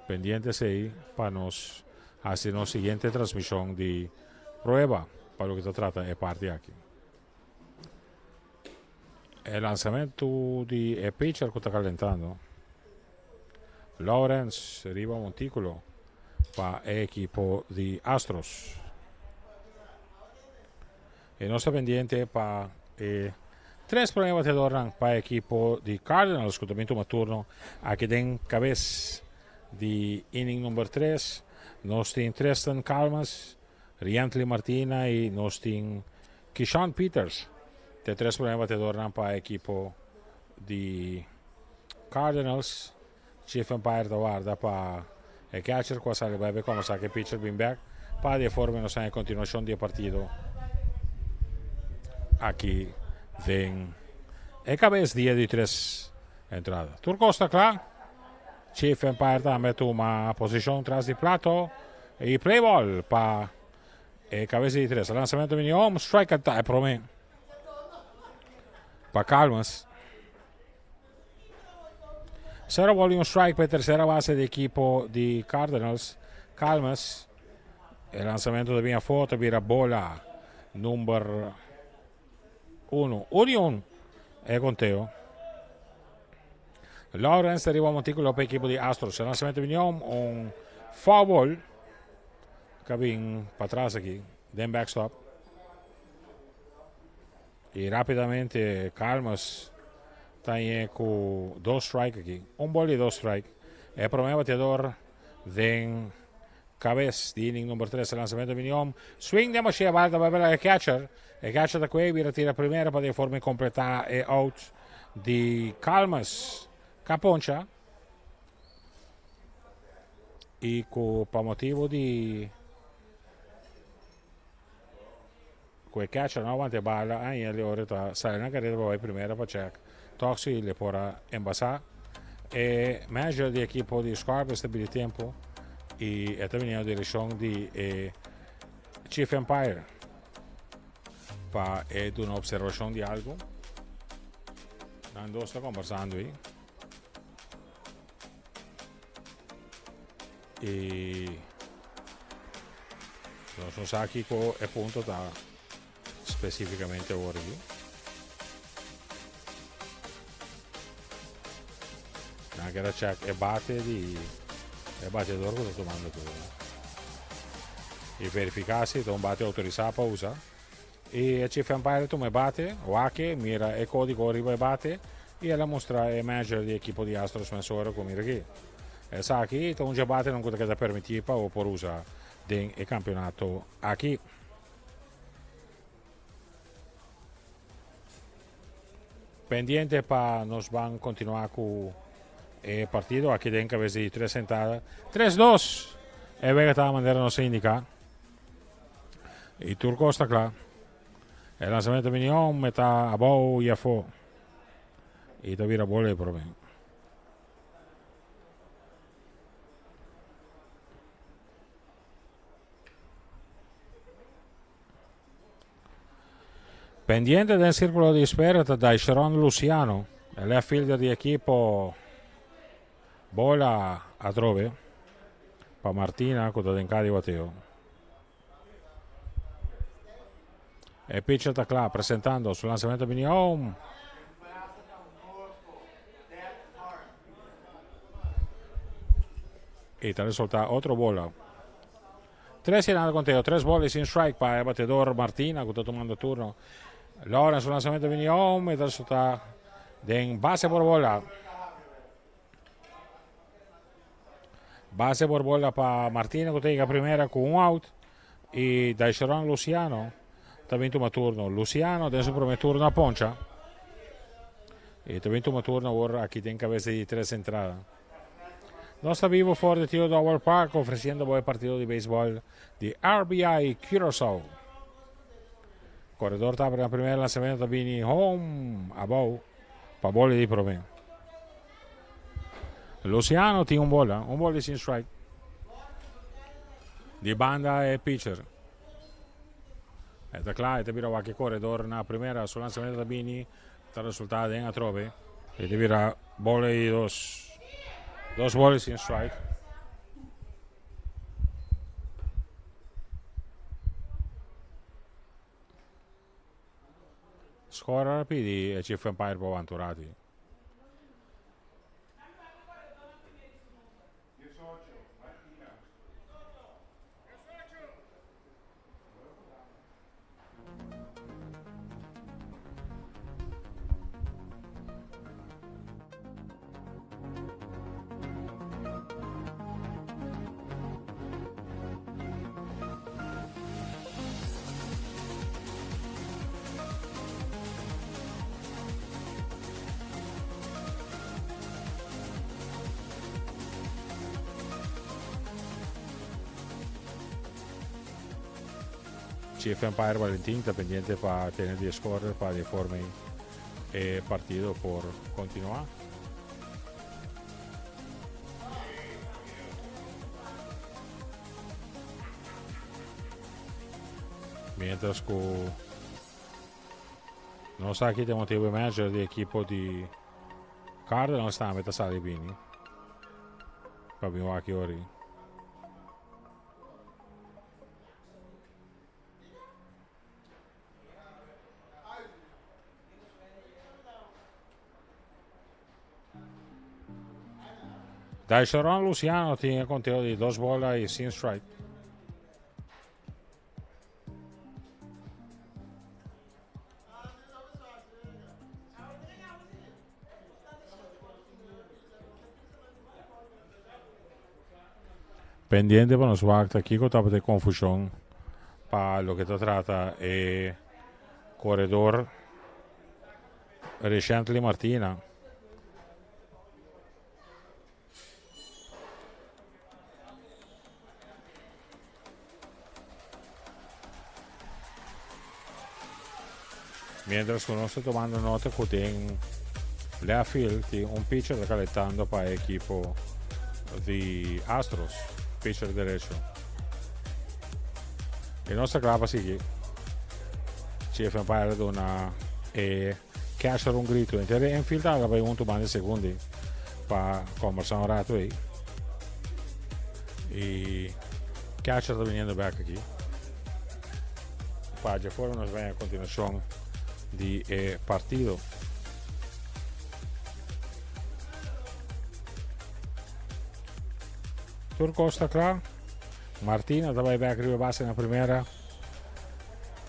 Pendiente esey pa nos haci nos siguiente transmision di prueba pa loke ta trata e parti aki. E lanzamentu di e pitcher cu ta calentando. Lawrence riba monticulo pa e equipo di Astros. E nos ta pendiente pa e tres prome bateadornan pa e equipo di Cardinals cu ta bin tuma turno aki den cabes di inning number 3. Nos tin Tristan Calmas, Riantly Martina y nos tin Keyshawn Peters ta e tres prome batedornan pa ekipo di Cardinals. Chief umpire ta warda pa e catcher cu a sali bai bay comenzá cu e pitcher bin bek pa di e forma nos haña continuacion di e partido aki den e cabes dia di tres entrada. Tur cos ta cla. Chief umpire tambe tuma posicion tras di plato y play ball pa E cabeza di tres. Lanzamento bini home. Strike ta e prome. Pa Calmas. Cero ball y un strike pa e tercera base di equipo di Cardinals. Calmas. E lanzamento ta bini afo. Ta bira bola number 1. 1 y 1 e conteo. Lawrence ta riba montículo pa equipo di Astros. E lanzamento bini home. Un foul ball. Ka bin patras aki den backstop. Y rapidamente Calmas ta ñe cu dos strike aki. Un ball y dos strike. E prome bateador den cabes di inning number 3. E lanzamento bini om. Swing den Moshe bal ta bai e catcher. E catcher ta cue bira tira primera pa de forma completa e out di Calmas. Caponcha. Y cu pa motibo di cu e catcher no aguanta e bala aña el ora ta sali na carrera pa bay primera pa check toch si le por a embasa. E manager di equipo di Scorpions ta pidi tempo y e ta bini na direccion di e chief umpire pa e duna observacion di algo. Nan dos ta conversando ahí. Y nos no sa kiko e punto ta specificamente awor aquí. Nan kera check e bate di e bateador ku ta tomando turno. Y verifica si ta un bate autorisá pa usa. Y e chief umpire tuma e bate, wak-e, mira e codigo riba e bate y el a mustra e manager di ekipo di Astros mesora cu mira aki. Esaki ta un dje batenan cu ta keda permiti pa bo por usa den e campeonato aki. Pendiente pa nos ban continua cu. E partido aki den cabes di tres entrada. 3-2. E wega ta manera nos a indica. Y tur cos ta cla. E lanzamento bini home, e ta abou y afo. Y ta bira bola e prome. Pendiente den círculo di espera ta Daisharon Luciano, e left fielder di equipo Bola atrobe pa Martina cu ta den cadi bateo. E pitcher ta cla presentando su lanzamento bini home. Y ta resulta otro bola. Tres y nada conteo, tres bola y sin strike pa e bateador Martina cu ta tumando turno. Lawrence su lanzamento bini home y ta resulta den base por bola. Base por bola pa Martina cu ta yega primera cu un out. Y Daisharon Luciano ta bin tuma turno. Luciano den su primer turno a poncha. Y ta bin tuma turno awor aki den cabeza di tres entrada. Nos ta bibo for di Tio Dowell Park ofreciendo bo e partido di beisbol di RBI Curaçao. Corredor ta na primer lanzamento ta bini home abou pa bola di prome. Luciano tin un bola, un bola di sin strike. Di banda e pitcher. E ta kla, e ta bira wak e corredor na primera. Su lanzamento ta bini, ta resulta den atrobe. E ta bira bola di dos. Dos bola sin strike. Scorer a pidi e chief umpire pa wanta un rati. Chief Umpire Valentin ta pendiente pa tene di scorer pa di forma e partido por continua. Mientras cu nos aki den motibo manager di equipo di Cardinals tambe ta sali bini pa bin wak ori. Daisharon Luciano tin e conteo di dos bola y sin strike. Pendiente pa nos wak ta kiko tabata e confusion pa loke ta trata e corredor Richently Martina. Mientras cu nos ta tomando nota cu den left field tin un pitcher ta calentando pa e equipo di Astros, pitcher derecho. Y nos ta cla pa sigui. Chief Empire a duna e catcher un grito. Enter e infield ta bay hunto banda segundi pa conversa un rato ey. Y catcher ta viniendo back aki. Pa dje forma nos bay a continuacion di e partido. Tur cos ta cla. Martina ta bay back riba base na primera.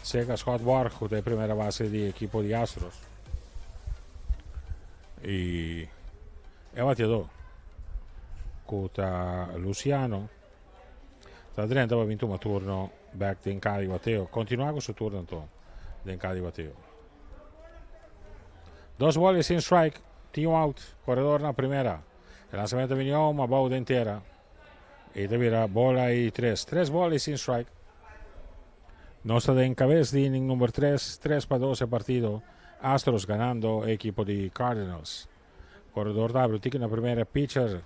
Cerca Scott Borg, cu ta e primera base di equipo di Astros. Y e bateador, cu ta Luciano, ta drenta pa bin tuma turno back den cada di bateo. Continua cu su turno anto den cada di bateo. Dos bola y sin strike, tin un out, corredor na primera. E lansamento ta bini home abou den tera. Y ta bira bola y tres. Tres bola y sin strike. Nos ta den cabes di inning number 3, 3 pa 2 e partido. Astros ganando e equipo di Cardinals. Corredor ta abri tiki na primera pitcher.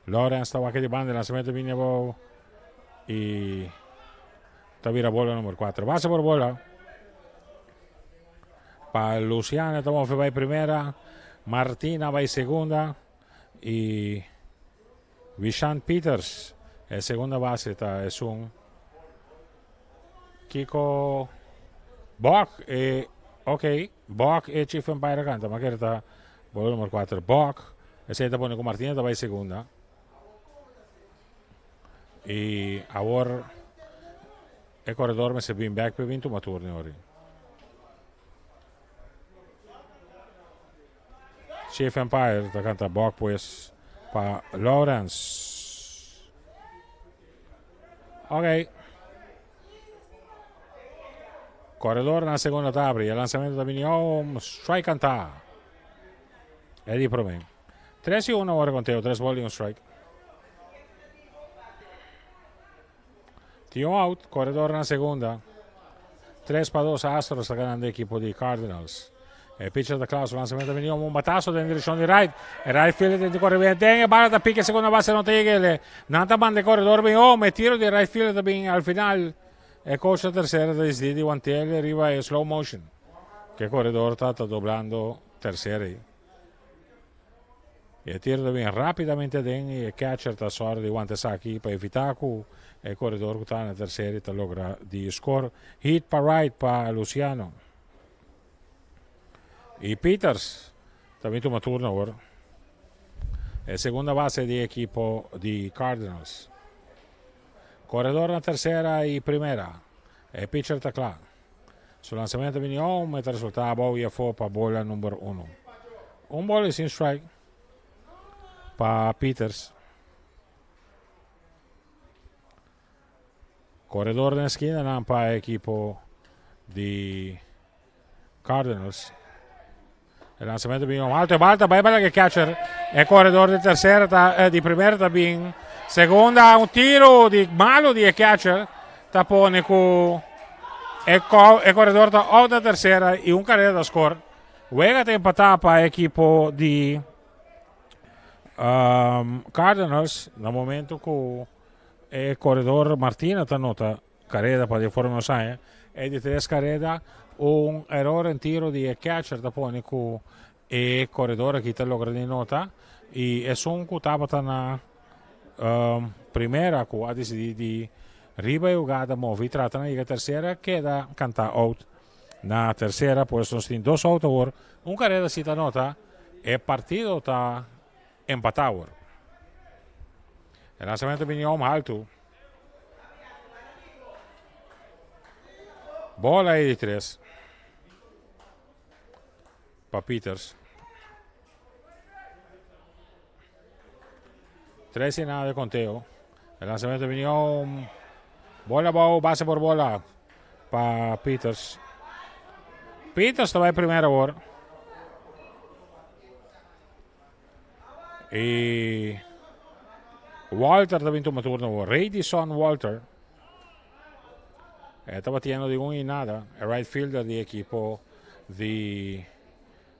Lawrence ta wak di banda, lansamento bini abou y ta bira bola number 4. Base por bola. Pa Luciano ta move bai primera. Martina bai segunda. Y Vishan Peters e segunda base ta esun Kiko Bok e ok Bok e chief umpire canta ma kere ta bola number 4 Bok esey ta pone cu Martina ta bay segunda y awor e corredor mester bin back pe bin tuma turno ori. Chief Empire ta canta bok pues pa Lawrence. Ok. Corredor na segunda tabri. E lanzamento ta bini home. Strike canta. Eddie Prome. 3 y 1 ora conteo. 3 ball y un strike. Tin un out, koredor na segunda. 3 pa 2 Astros ta ganando ekipo di Cardinals. E pitcher ta kla, su lanzamento ta bini un batazo den direkshon di right. E right fielder tin di kore bien den, e bala ta pika segunda base no ta yega. Nan ta manda e koredor bin home, e tiro di right fielder ta bin al final. E coach ta tersera ta disidi di wantel riba e slow motion. Ke koredor ta ta doblando tersera. E tiro ta bin rapidamente aden y e catcher ta sòru di wanta esaki pa evita cu e coredor cu ta na tercera ta logra di score. Hit pa right pa Luciano. Y Peters ta bin tuma turno awor. E segunda base di equipo di Cardinals. Coredor na tercera y primera. E pitcher ta cla. Su lanzamento bini home e ta resulta abou y afo pa bola number uno. Un bola y sin strike pa Peters. Corredor den esquina nan pa equipo di Cardinals. E lanzamento bini home alto e balta bai bala ke catcher. E corredor di tercera ta, eh, di primera ta bin segunda. Un tiro di malo di e catcher ta pone ku e, co, e corredor ta out na tercera y un carrera ta score. Wega ta empatá pa equipo di Cardinals na momento ku e corredor Martina ta nota Careda pa di forma nos haña e di tres careda. Un eror en tiro di e catcher ta pone cu e corredor aki ta logra di nota y esun cu tabata na primera cu a decidi di riba e hugada move y trata na yega tercera keda canta out na tercera. Pues nos tin dos out awor, un careda si ta nota, e partido ta empata awor. E lanzamento bini om halto. Bola e di tres. Pa Peters. Tres y nada de conteo. El lanzamiento vino bola bou, base por bola pa Peters. Peters ta bai primera awor. Y Walter ta bin tuma turno awor. Radisson Walter. E ta batiendo di un y nada. E right fielder di equipo di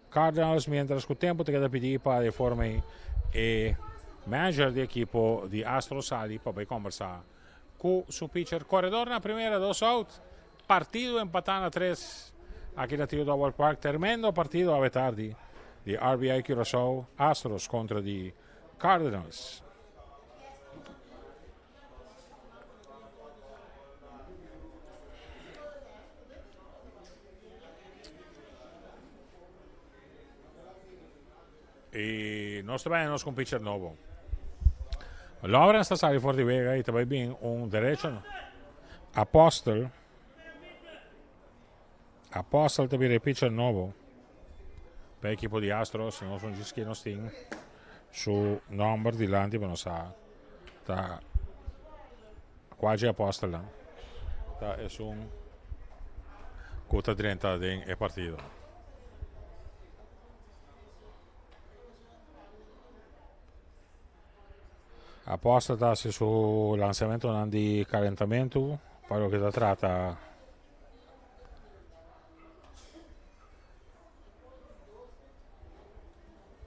Cardinals. Mientras cu tempo ta keda pidi pa de forma e manager di equipo di Astros sali pa bay conversa cu su pitcher. Corredor na primera, dos out. Partido empatá na tres aki na Tio Double Park. Tremendo partido awe tardi di RBI Curaçao Astros kontra di Cardinals. Y nos ta bay nos con pitcher nobo. Lawrence ta sali for di wega y ta bay bin un derecho. Apostel. Apostel ta bira pitcher nobo. Pa equipo di Astros. Nos un djis nos tin su nomber dilanti pa nos sa ta cual Apostel dan. Ta es un cu ta drenta den e partido. Apostel ta hasi su lansamentunan di kalentamentu pa loke ta trata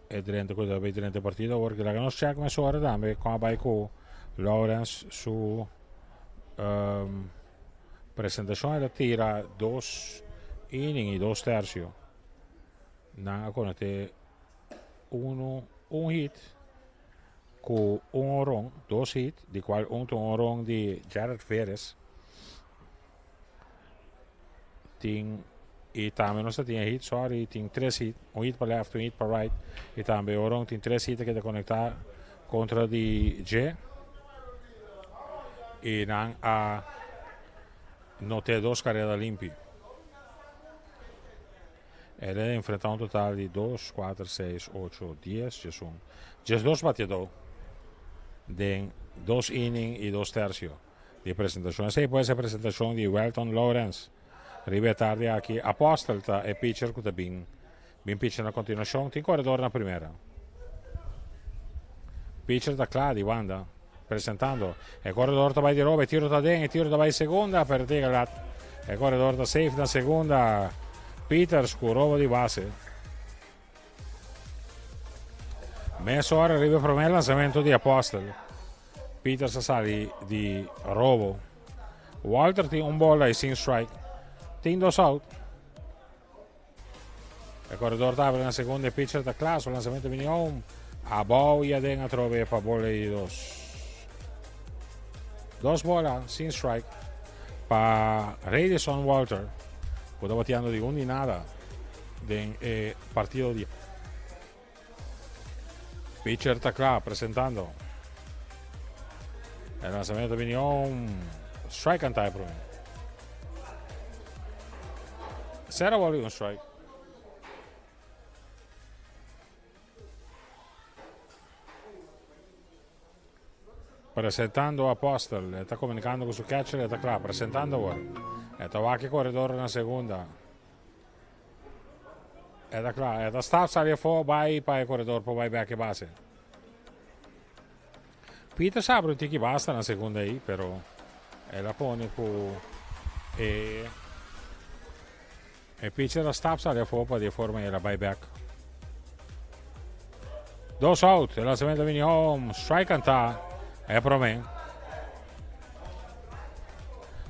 e drenta ku ta bay drenta e partido awor. Laga nos check mesora tambe kon a bay ku Lawrence su presentashon. El a tira dos inning i dos tersio. Nan a konekte uno un hit ku un horon, dos hit, di kual un ta un horon di Jared Veres. Tin i tambe nos ta tin e hit, sorry, tin tres hit, un hit pa left, un hit pa right i tambe horon tin tres hit ke ta konektá kontra di dje i nan a noté dos kareda limpi. El a enfrentá un total di dos, kuater, seis, ocho, dies, diesun, diesdos batiadó den dos inning i dos tersio di presentashon. Esei pues e presentashon di Welton Lawrence riba e tardi aki. Apostel ta e pitcher ku ta bin bin pitcher na kontinuashon. Tin koredor na primera. Pitcher ta kla di banda presentando. E koredor ta bai di roba, e tiro ta den, e tiro ta bai segunda, pero tega lat. E koredor ta safe na segunda. Peters ku robo di base. Mesora riba e promé lansamento di Apostel. Peters a sali di robo. Walter tin un bola i sin strike. Tin dos out. E corredor ta abri na segunda e pitcher ta kla. Su lanzamento bini home. Abou i aden atrobe pa bola di dos. Dos bola sin strike pa Radisson Walter, ku ta bateando di un di nada den e partido di. Pitcher ta kla presentando. E lanzamento bini home. Strike antai e prome. Sera bola i un strike. Presentando Apostel, e ta comunicando cu su catcher, e ta cla, presentando awor. E ta wak e corredor na segunda. E ta cla, e ta stap sali afo, bai pa e corredor por bai bek e base. Peter sa abri un tiki basta na segunda ei, pero el a pone cu e e pitcher a stap sali afo pa di e forma el a bai bek. Dos out, e lanzamento bini home, strike canta e prome.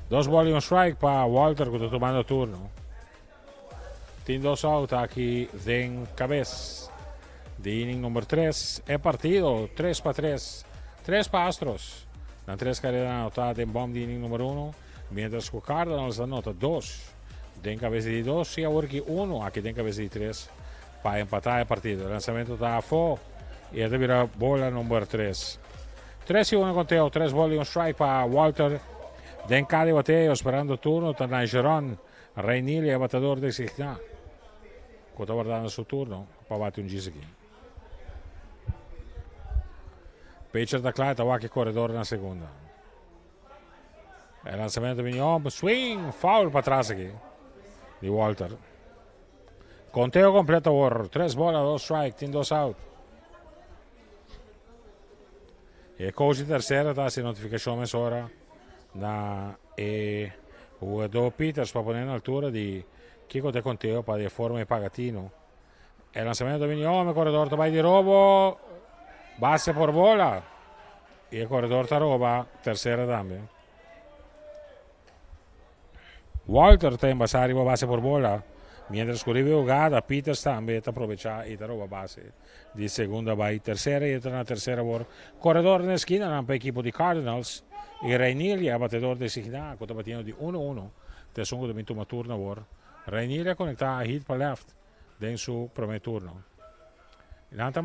Dos ball y un strike pa Walter cu ta tomando turno. Tin dos out aki den cabes di inning number 3. E partido 3 pa 3. 3 pa Astros. Nan tres carrera anota den bom di inning number 1. Mientras cu Cardinals a nota 2 den cabes di 2 y awor ki 1 aki den cabes di 3 pa empata e partido. E lanzamento ta afo y e ta bira bola number 3. 3 y 1 conteo, 3 bola y un strike pa Walter. Den cada bateo, esperando turno, ta Nigeron Reinilio, e batador designá, ku ta wardando su turno pa bati un djis aki. Pitcher ta kla, ta wak e koredor na segunda. E lansamento bini op, swing, foul patras aki di Walter. Konteo kompleto awor, 3 bola, 2 strike, tin 2 out. E coach di tercera ta hasi notificacion mesora na e jugador Peters pa pone na altura di kiko ta e conteo pa di forma e paga tino. E lanzamento ta bini home, e corredor ta bai di robo, base por bola. Y e corredor ta roba tercera tambe. Walter ta embasá riba base por bola, mientras ku riba e hugada Peters tambe ta probechá i ta roba base di segunda bai tersera i e ta na tersera awor. Koredor na eskinanan pa ekipo di Cardinals i Reinilia batedor designá ku ta batiendo di uno uno ta esun ku ta bin tuma turno awor. Reinilia konektá a hit pa left den su promé turno. Nan ta.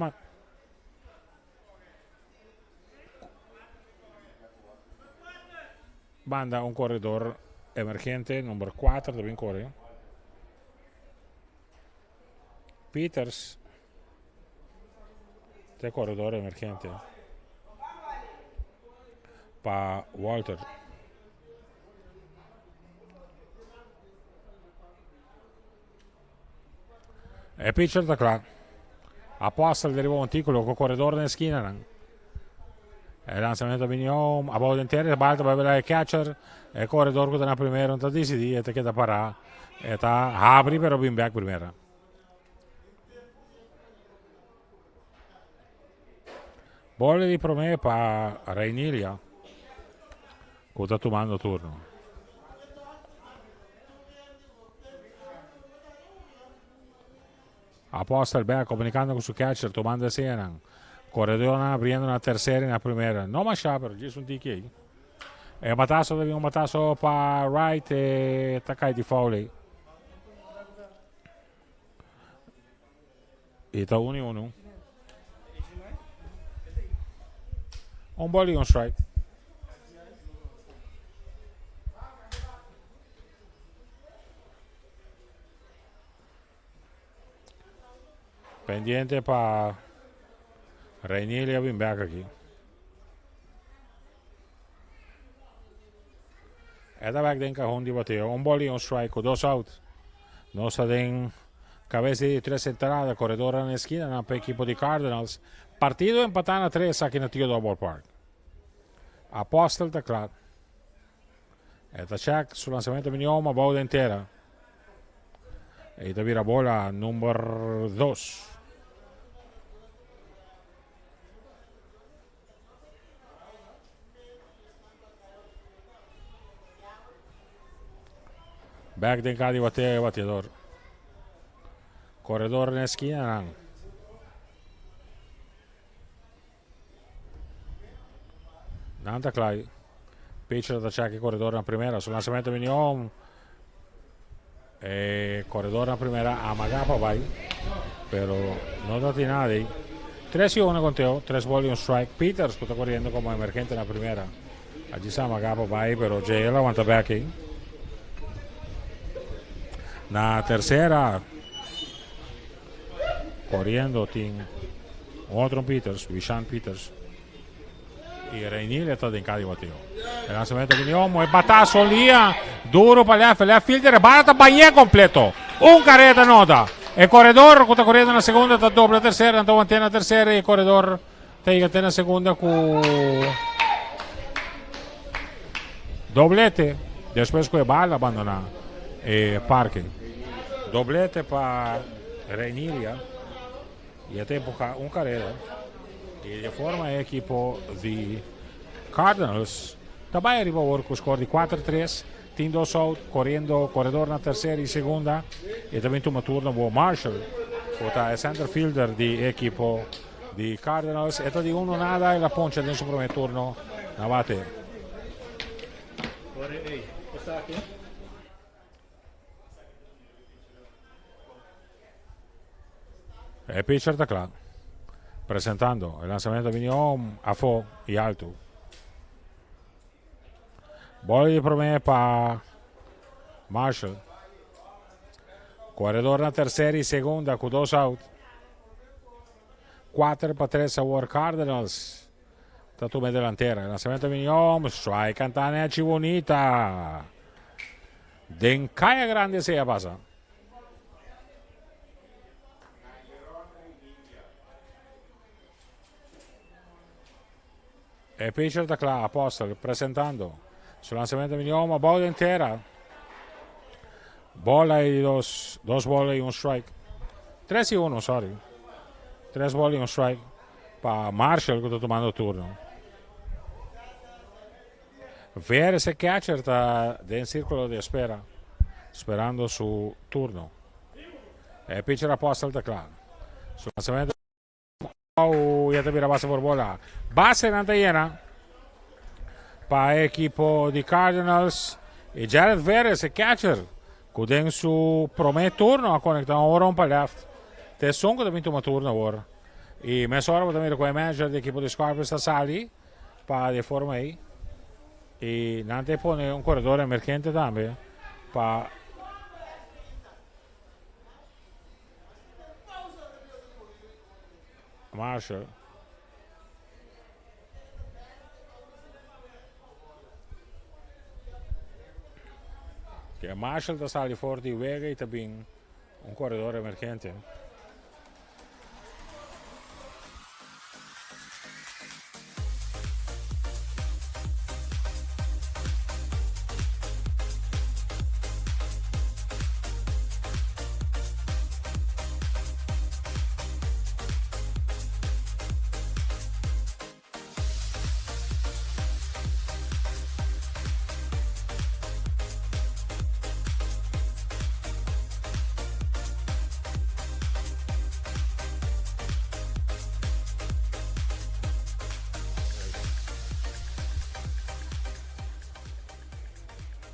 Banda un corredor emergente, number 4 ta bin corre. Peters ta e corredor emergente pa Walter. E pitcher ta kla. Apostel ta riba montíkulo ku koredor den eskinanan. E lanzamento bini home, abou den tera, e bal ta bai bira e catcher, e corredor ku ta na primera no ta disidí, e ta keda pará, e ta habri pero bin bek primera. Bola di promé pa Reinilia ku ta tumando turno. Apostel bek komunikando ku su catcher tumando e señanan. Koredornan abriendo na tersera i na primera. No mashá pero djis un tiki ei. E bataso ta bin un bataso pa right e ta kai di foul ei. I ta unu i unu. Un ball i un strike. Pendiente pa Reinilia bin bek aki. E ta bek den kahon di bateo. Un ball i un strike ku dos out. Nos ta den kabes di tres entrada. Koredornan na eskina nan pa ekipo di Cardinals. Partido empatá na tres aki na Theodore Ballpark. Apostel ta kla. E ta check su lanzamento bini home abou den tera. E ta bira bola number 2. Back den ka di batea e bateador. Corredor na esquina nan. Nan ta kla. Pitcher ta check e corredor na primera. Su lanzamento bini home. E corredor na primera amaga pa bai. Pero no ta tin nada ahí. 3 y 1 conteo. 3 ball y un strike. Peters ku ta corriendo como emergente na primera. Allí sa amaga pa bai, pero JL aguanta back ahí. Na tercera. Corriendo tin otro Peters, Wishan Peters. Y Reinilia ta den cada bateo. El lanzamiento bini homo, e batazo lia duro pa left, left fielder, e bala ta bañé completo. Un carrera nota. E corredor ku ta corriendo na segunda ta dobla tercera, anto mantiene na tercera y e corredor ta llega te na segunda ku doblete. Despues ku e bala abandona e parke. Doblete pa Reinilia. Y e ta empuha un carrera. Y di forma e equipo di Cardinals ta bay ariba awor cu score di 4-3. Tin dos out, corriendo corredor na tercera y segunda. Y ta bin tuma turno bo Marshall, cu ta e center fielder di e equipo di Cardinals. E ta di uno nada, el a poncha den su primer turno na bate. E pitcher ta kla. Presentando. E lanzamento bini om afo y alto. Bola di prome pa Marshall. Corredor na tercera y segunda cu dos out. 4 pa 3 awor Cardinals ta tuma e delantera. Lanzamento bini om. Strike cantane achi bonita. Den Kaya Grande esei a pasa. E pitcher ta kla, Apostel presentando su lanzamento bini om abou den tera. Bola y dos, dos bola y un strike. Tres y uno, sorry. Tres bola y un strike pa Marshall ku ta tumando turno. Veres e catcher ta den circulo di espera, sperando su turno. E pitcher Apostel ta kla. Su lanzamento oh, ya ta bira base por bola. Base nan ta yena pa e equipo di Cardinals. E Jared Veres, e catcher, ku den su prome turno a conecta un home run pa left. Te esun ku ta bin tuma turno awor. I mesora bo ta mira ku e manager di equipo di Scorpions ta sali Pa di e forma ei y nan ta pone un corredor emergente tambe pa Marshall. Que Marshall ta sali for di wega y ta bin un corredor emergente.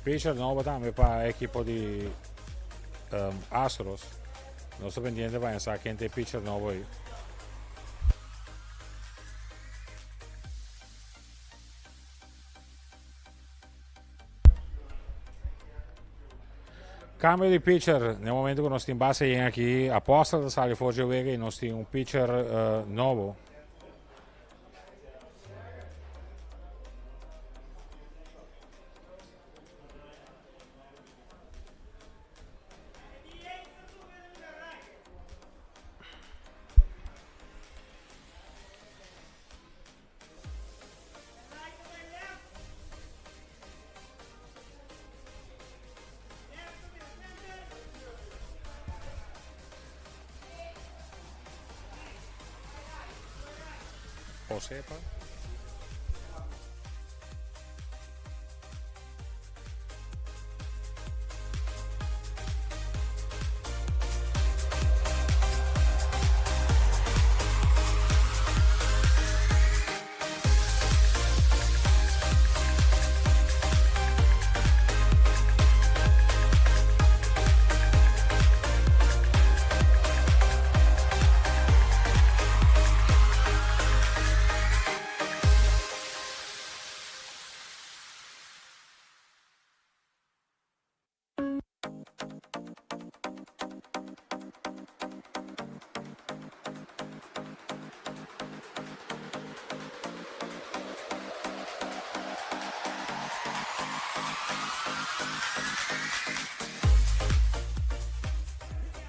Pitcher nobo tambe pa ekipo di Astros. Nos ta pendiente pa sa ken ta e pitcher nobo ei. Cambio di pitcher. Na momento ku nos tin base yen aki, Apostel ta sali for dje wega i nos tin un pitcher nobo. Osepa.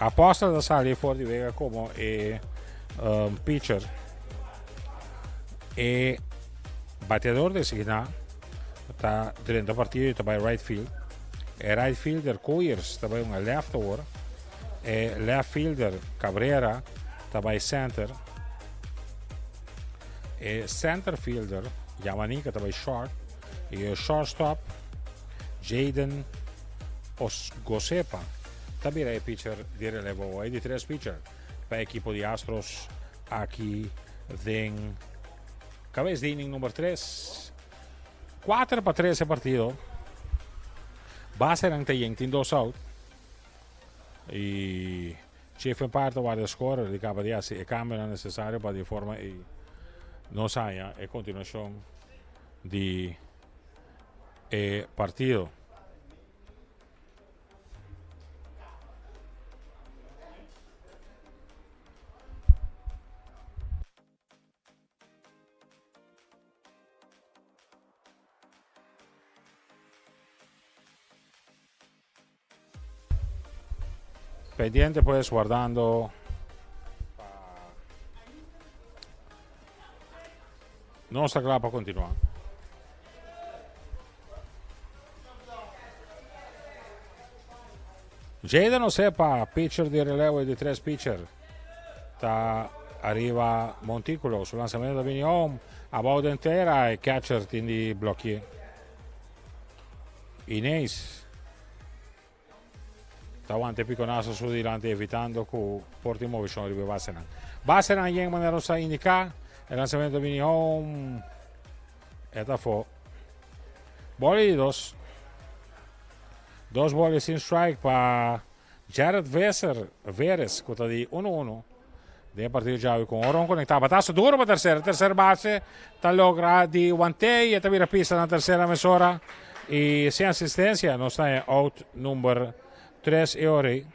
Apostel ta sali for di wega komo e pitcher. E bateador designá ta drenta partido y ta bai right field. E right fielder Koyers ta bai un left awor. E left fielder Cabrera ta bai center. E center fielder Yamanika ta bai short. Y e shortstop Jaden Osgosepa ta bira e pitcher di relevo. E di tres pitcher pa ekipo di Astros aki den Cabes di inning number 3. 4 pa 3 e partido. Basenan ta yen, tin dos out. Y Chief Empire ta warda score di caba di haci e cambionan necesario pa di forma y nos haya e continuacion di e partido. Pendiente pues guardando pa nos ta kla pa continua. Jaden Osepa, pitcher di relevo y di tres pitcher, ta ariba montículo. Su lanzamiento ta bini home, abao den tera, e catcher tin di blokie. Inés ta wanta e piconazo su dilanti evitando cu por tin movecion riba e basenan. Basenan yen manera nos ta indica, e lanzamiento ta bini home, e ta afo. Bola di dos. Dos bola sin strike pa Jared Visser, Veres, ku ta di uno uno den e partido djawe ku un horon konektá. Bataso duro pa tersera. Terser base ta logra di want'é i e ta bira pista na tersera mesora i sin asistensia. Nos ta en out number tres e ora ei.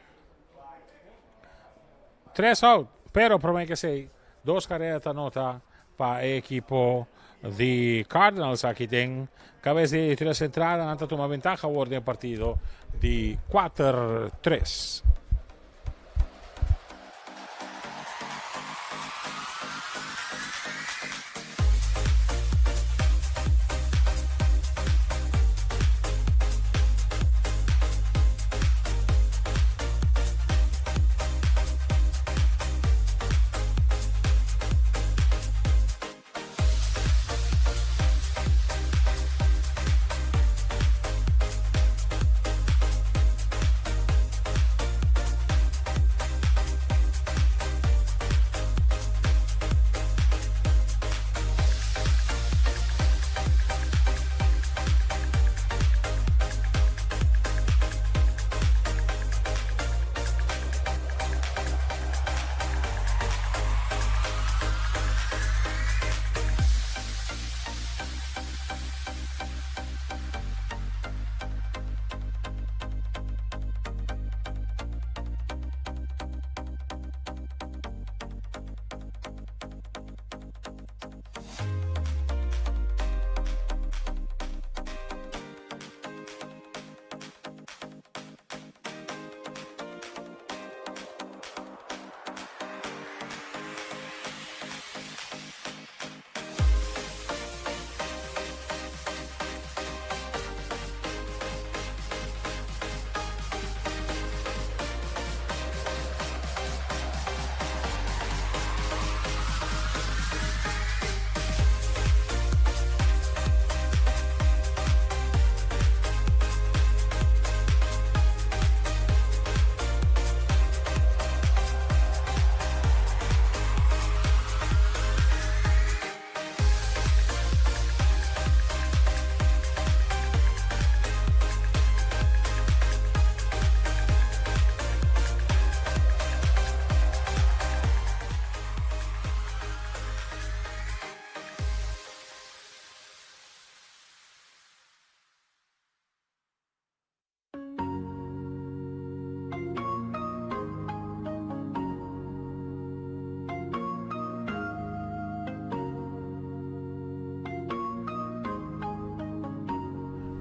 Tres out, pero prome ke esei dos karera ta nota pa e ekipo di Cardinals aki den kabes di tres entrada nan ta tuma bentaha awor den e partido di kuater tres.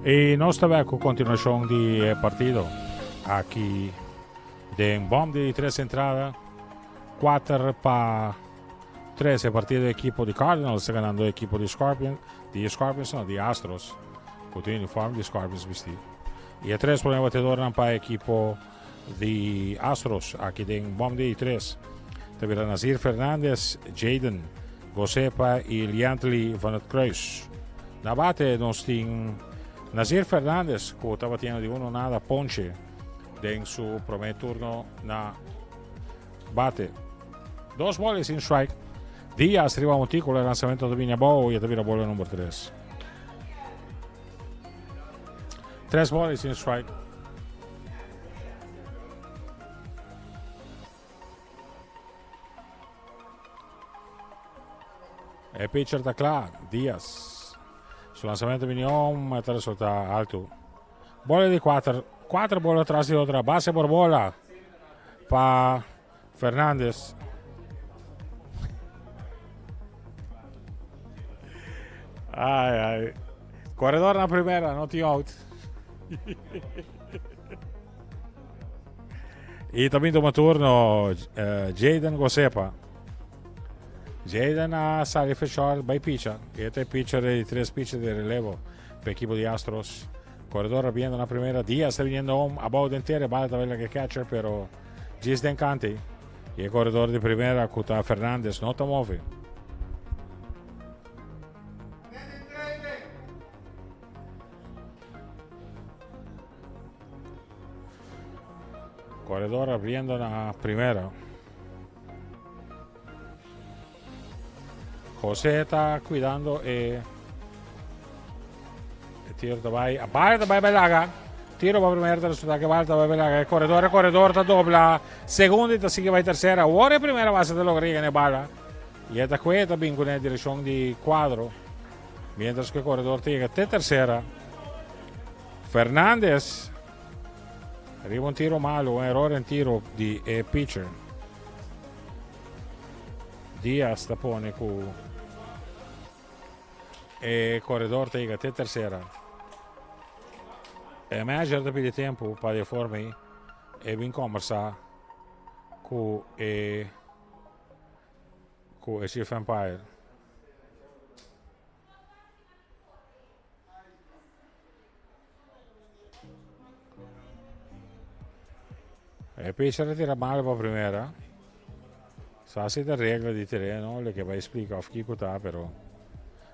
I nos ta bek ku kontinuashon di e partido aki den bòm di tres entrada. 4 pa 3 e partido ekipo di Cardinals ta ganando ekipo di Scorpions, di Scorpions no, di Astros, ku tin uniform di Scorpions bisti. I e tres prome batedornan pa ekipo di Astros aki den bòm di tres ta bira Nazir Fernandez, Jaden Gosepa i Liantly van het Kruis. Na bate nos tin Nazir Fernandez ku ta batiendo di uno nada ponche den su prome turno na bate. Dos bola y sin strike. Diaz riba montículo, e lanzamento ta bini abou y e ta bira bola number 3. Tres bola y sin strike. E pitcher ta kla, Diaz. Su lanzamento bini om, e ta resulta alto. Bola di 4, 4 bola tras di otra, base por bola pa Fernandez. Ai, ai. Corredor na primera, no tin out. y también toma turno uh, Jaden Gosepa. Jaden a sali fechar by picha. Este pitcher de tres pitchers de relevo pa equipo di Astros. Corredor viendo na primera. Diaz ta viniendo home. Abou den tera. Bala ta que catcher, pero djis den kante. Y e corredor di primera, cu ta Fernandez, no ta move. Corredor abriendo na primera. José ta cuidando e e tiro ta bai. A bala ta bai bai laga. Tiro pa primera ta resulta que bala ta bai bai laga. E corredor, e corredor ta dobla. Segunda y ta sigue bai tercera. Awor e primera base ta logra yega na e bala. Y e ta cue ta bin cune direccion di cuadro. Mientras que e corredor ta yega te tercera. Fernandez riba un tiro malo, un error en tiro di e pitcher. Diaz ta pone ku e koredor ta yega te tersera. E manager ta pidi tempu pa di e forma ei e bin kombersá ku e ku e chief umpire. E pitcher a tira malo pa primera. Sa si ta regla di tereno, le ke bai splika of kiko ta, pero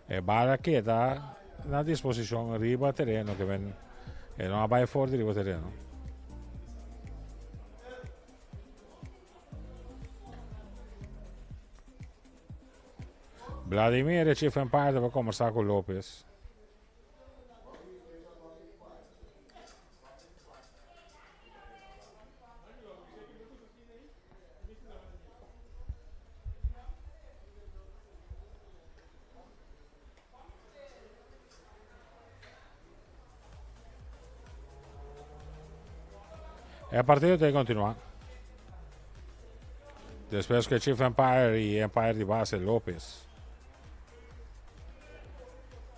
e bala keda na disposishon riba tereno, ke men e no a bai for di riba tereno. Vladimir e chief umpire ta bai kombersá ku Lopez. E partido ta continua. Despues cu Chief Umpire y Umpire di base Lopez.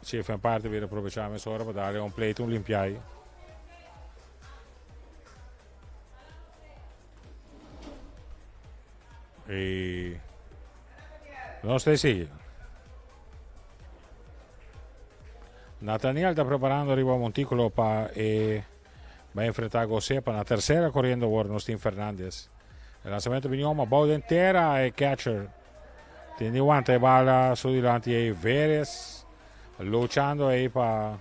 Chief Umpire ta bira aprovecha mesora pa darle un plate un limpiai. Y nos ta sigui. Nathaniel ta preparando riba montículo pa e bai enfrenta Gosepa. Na tercera corriendo awor nos tin Fernandez. E lanzamento bini om abou den tera e catcher. Tin di wanta e bala su dilanti ei Veres luchando ei pa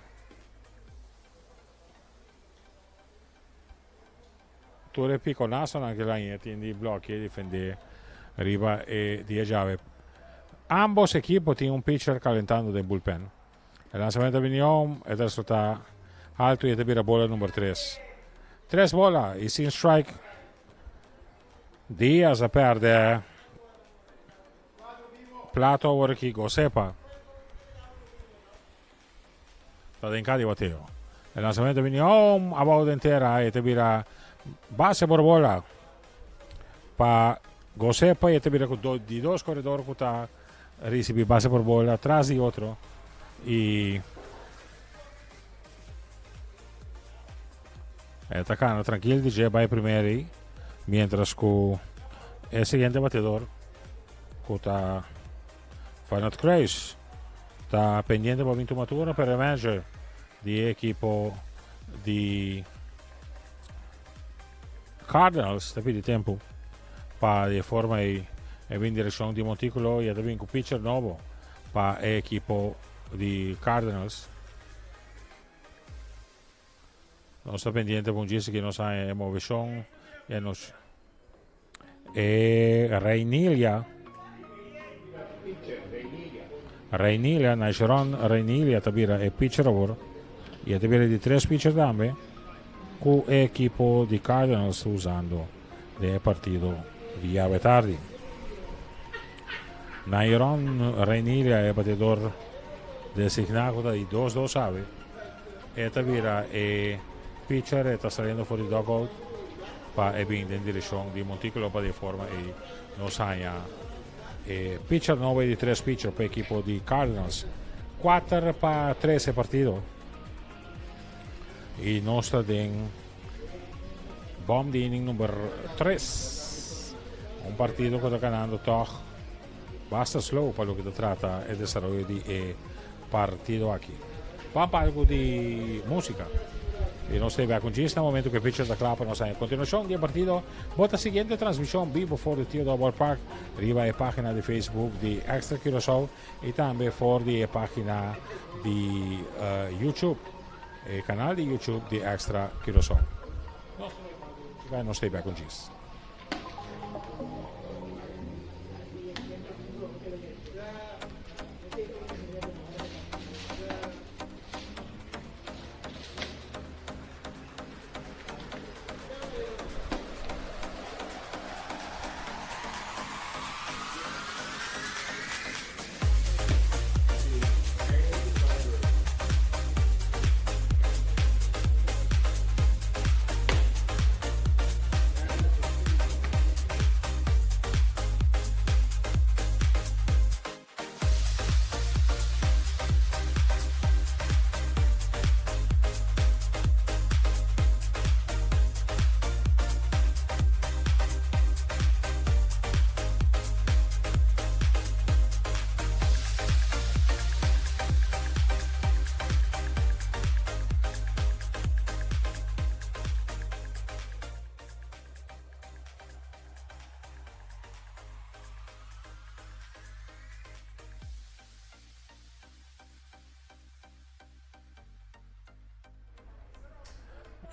Tur e piconazonan ke laña tin di blokia y defende riba e dia djawe. Ambos ekipo tin un pitcher calentando den bullpen. E lanzamento a bini home, e ta resulta alto y e ta bira bola number tres. Tres bola y sin strike. Diaz a perde plato awor aki Gosepa. Ta den ka di bateo. E lanzamento bini home abou den tera e ta bira base por bola pa Gosepa y e ta bira cu di dos corredor cu ta ricibi base por bola tras di otro y. E ta cana trankil di dje bai primer ei, mientras cu e siguiente batedor cu ta Fernand Kruis ta pendiente pa bin tuma turno, pero e manager di e ekipo di Cardinals ta pidi tempo pa di e forma ei e bin direccion di monticulo y e ta bin cu pitcher nobo pa e ekipo di Cardinals. Nos ta pendiente pa un djis ki nos haña e moveshon e nos e Reinilia Reinilia Naisheron Reinilia ta bira e pitcher awor y e ta bira di tres pitcher tambe ku e ekipo di Cardinals ta usando den e partido di awe tardi. Nairon Reinilia e batedor designá ku ta di 2-2 awe. E ta bira e pitcher, e ta saliendo for di dugout pa e bin den direccion di monticulo pa di e forma ei nos haña e pitcher nobo e di tres pitcher pa ekipo di Cardinals. 4-3 e partido y nos ta den bom di inning number 3. Un partido cu ta ganando toch basta slow pa loke ta trata e desaroyo di e partido aki. Ban pa algo di musica. Y nos ta bek un djis na momento cu e pitcher ta cla pa nos haña continuacion di e partido. Bo ta siguiente transmision bibo for di Theodore Ballpark riba e pagina di Facebook di Extra Curaçao y tambe for di e pagina di YouTube, e canal di YouTube di Extra Curaçao. Nos ta bek un djis.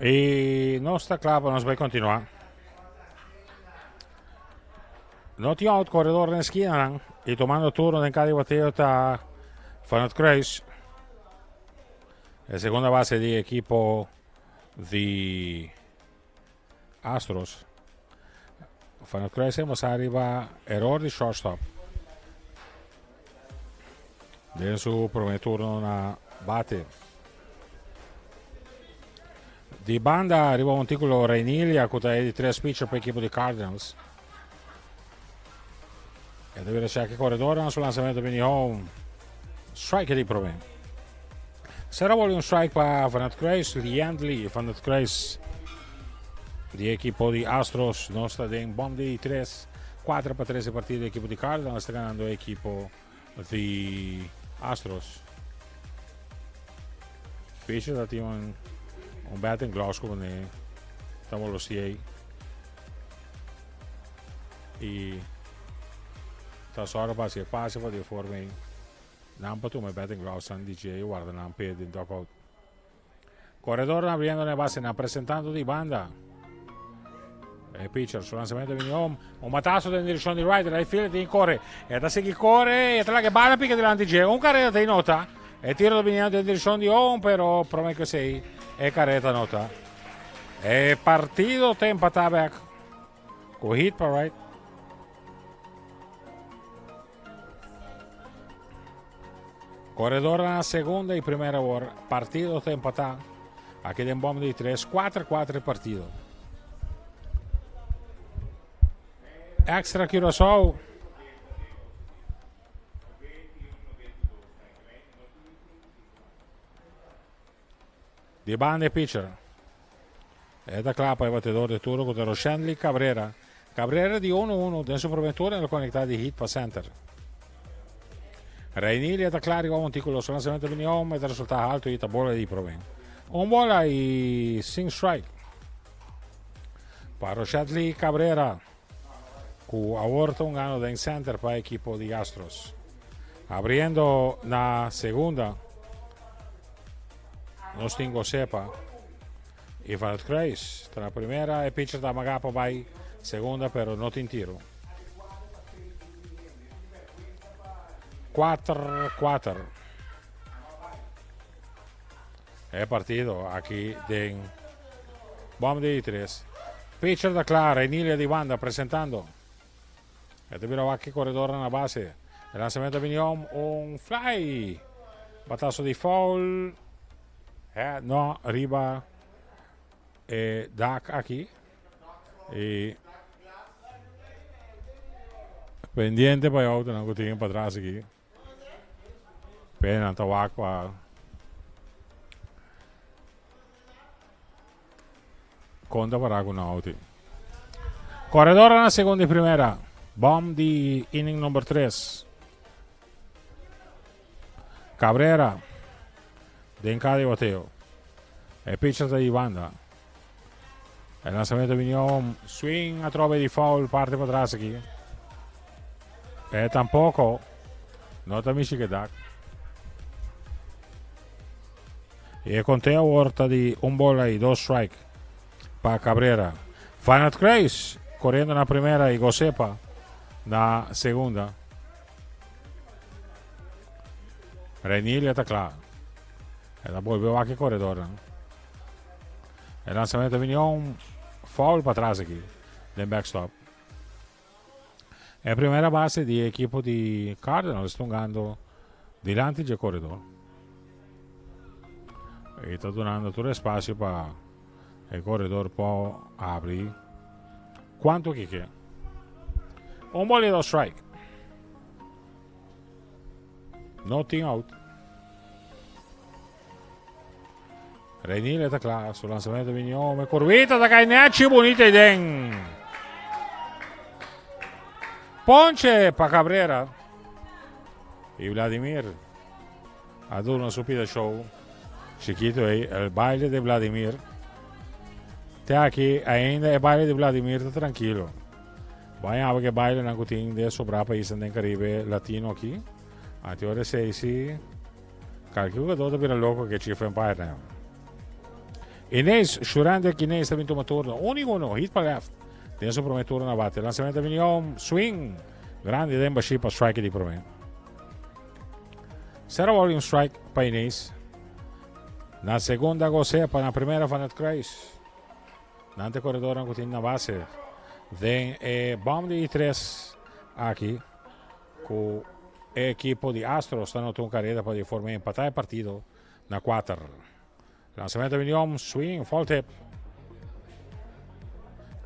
Y nos ta kla pa nos bai continua. No tin out corredor den esquina y tomando turno den cada bateo ta Van het Kruis. E segunda base di equipo di Astros. Van het Kruis hemos arriba error di shortstop. Den su primer turno na bate. Di banda arriba montículo Reinilia ku ta di tres pitcher pa equipo di Cardinals. E debe check corredor na su lanzamento bini home. Strike di prome. Será boli un strike pa Van het Kruis, Liendli Van het Kruis. Di equipo di Astros nos ta den bom di 3, 4-3 e partido di equipo di Cardinals ta ganando equipo di Astros. Fisher ta tin un, un batting gloves como ne estamos los ahí. Y ta soro pa haci pase pa di forma ahí. Nan pa tuma e batting gloves nan DJ y warda nan pe den dugout. Corredor abriendo na base, na presentando di banda. E pitcher, su lanzamento viene home. Un batazo den direccion di right, right field, tin corre. E ta sigui corre, e ta la che bala pica delante G. Un carrera te nota. E tiro viene den direccion di home, pero prome che sei e carrera nota. E partido te empata back. Cu hit pa right. Corredor na segunda y primera awor. Partido ta empatá. Aki den bom di 3, 4-4 e partido. Extra Curaçao. Di banda e pitcher. E ta kla pa e batedor di turno ku ta Roshendly Cabrera. Cabrera di unu unu den su prome turno el a konektá di hit pa center. Reinilia ta kla riba un tikulo su lansamento bini home e ta resultá haltu i ta bola di prome. Un bola i sin strike pa Roshendly Cabrera ku awor ta hungando den center pa ekipo di Astros. Abriendo na segunda nos tin Gosepa. Y van het Kruis ta na primera, e pitcher ta amaga pa bay segunda pero no tin tiro. 4 4 E partido aki den bom di 3. Pitcher ta kla, Reinilia di banda presentando. E ta bira wak e koredornan na base. E lansamento a bini om, un fly. Bataso di foul. He no riba e dak aki. Y pendiente pa e autonan ku tin patras aki. Pe nan ta wak pa kon ta para ku nan auto. Koredor na segunda y primera. Bom di inning number 3. Cabrera den cada di bateo. E pitcher ta di banda. E lanzamento bini om. Swing atrobe di foul parte pa atras aki. E tampoco no ta mishi ke dak. E conteo awor ta di un bola y dos strike pa Cabrera. Van het Kruis corriendo na primera y Gosepa na segunda. Renilia ta kla. El a bolbe wak e koredornan. E lansamento a bini un foul pa atras aki den backstop. E primera base di ekipo di Cardinals tungando dilanti dje koredor. E ta dunando tur espasio pa e koredor por abri kuantu ke ke. Un bola y dos strike. No tin out. Reinil ta kla. Su lanzamento bini home. Curvita ta kai nechi bonita y den. Ponche pa Cabrera. Y Vladimir a duna su pida show. Chiquito ahí, el baile de Vladimir. Te aki ainda e baile di Vladimir ta tranquilo. Bai awe ke bailenan ku tin den sobrá paisnan den Karibe Latino aki. Anti ora esei si kalke hugadó ta bira loko ke Chief Empire nan. Inés, Shurandek Inés ta bin tuma turno. Un i uno, hit pa left. Den su promé turno na bate. Lansamento ta bini om, swing grandi den bashí pa strike di promé. Sero ball i un strike pa Inés. Na segunda Gosepa, na primera Van het Kruis. Nan ta e koredornan ku tin na base den e bòm di tres aki ku e ekipo di Astros ta nota un kareda pa di forma empatá e partido na kuater. Lansamentu bini om, swing, foul tip.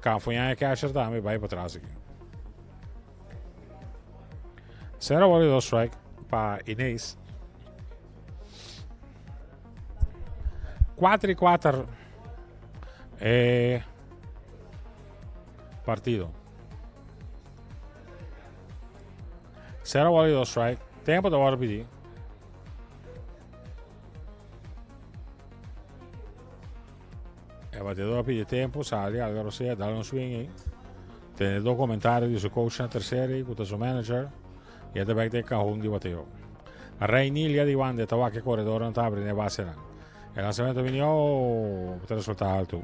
Kanfuñá e catcher tambe bai pa tras aki. Sero bòl di dos strike pa Inés. 4 y 4 e partido. 0 bola y 2 strike. Tempo ta worde pidi. E bateador a pidi tempo, sali, Alga Rosea, dale un swing ahí. Tene dos comentario di su coach na tercera y ku ta su manager. Y e ta bek den cajón di bateo. Reinilia di Wande ta wak e corredornan ta abri na e basenan. E lanzamento bini oh, ta resulta alto.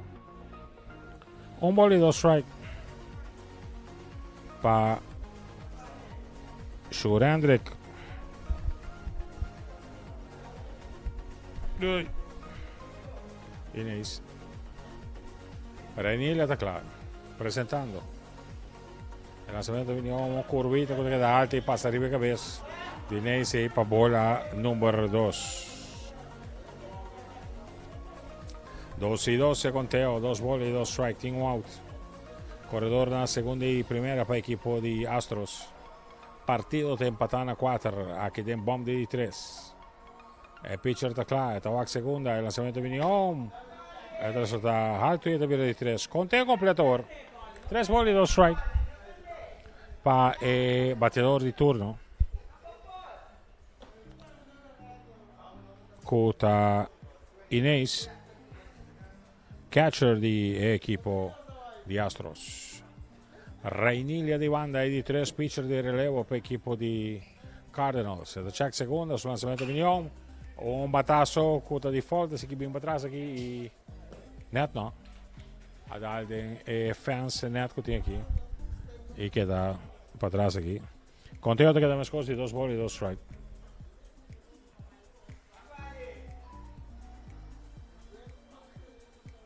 Un ball y dos strike pa Shurendrik. Doei. Ineis. Reinilia ta kla. Presentando. E lanzamento bini un curvita cu ta keda alto y pasa riba e cabes di Neisey pa bola number 2. 2 y 2 e conteo, 2 bola y 2 strike, tin un out. Corredor na segunda y primera pa equipo di Astros. Partido ta empata na 4, aki den bom di 3. E pitcher ta kla, e ta wak segunda, e lanzamento bini home. E ta resulta haltu i e ta bira di tres. Konteo kompleto awor. Tres bol i dos strike pa e bateador di turno. Ku ta Inés, catcher di e ekipo di Astros. Reinilia di banda e di tres pitcher di relevo pa ekipo di Cardinals. E ta check segunda, su lanzamento bini home. Un batazo ku ta di foul, así que bin patras aki i net no. A dal den e fence net ku tin aki i keda patras aki. Konteo ta keda meskos di dos ball i dos strike.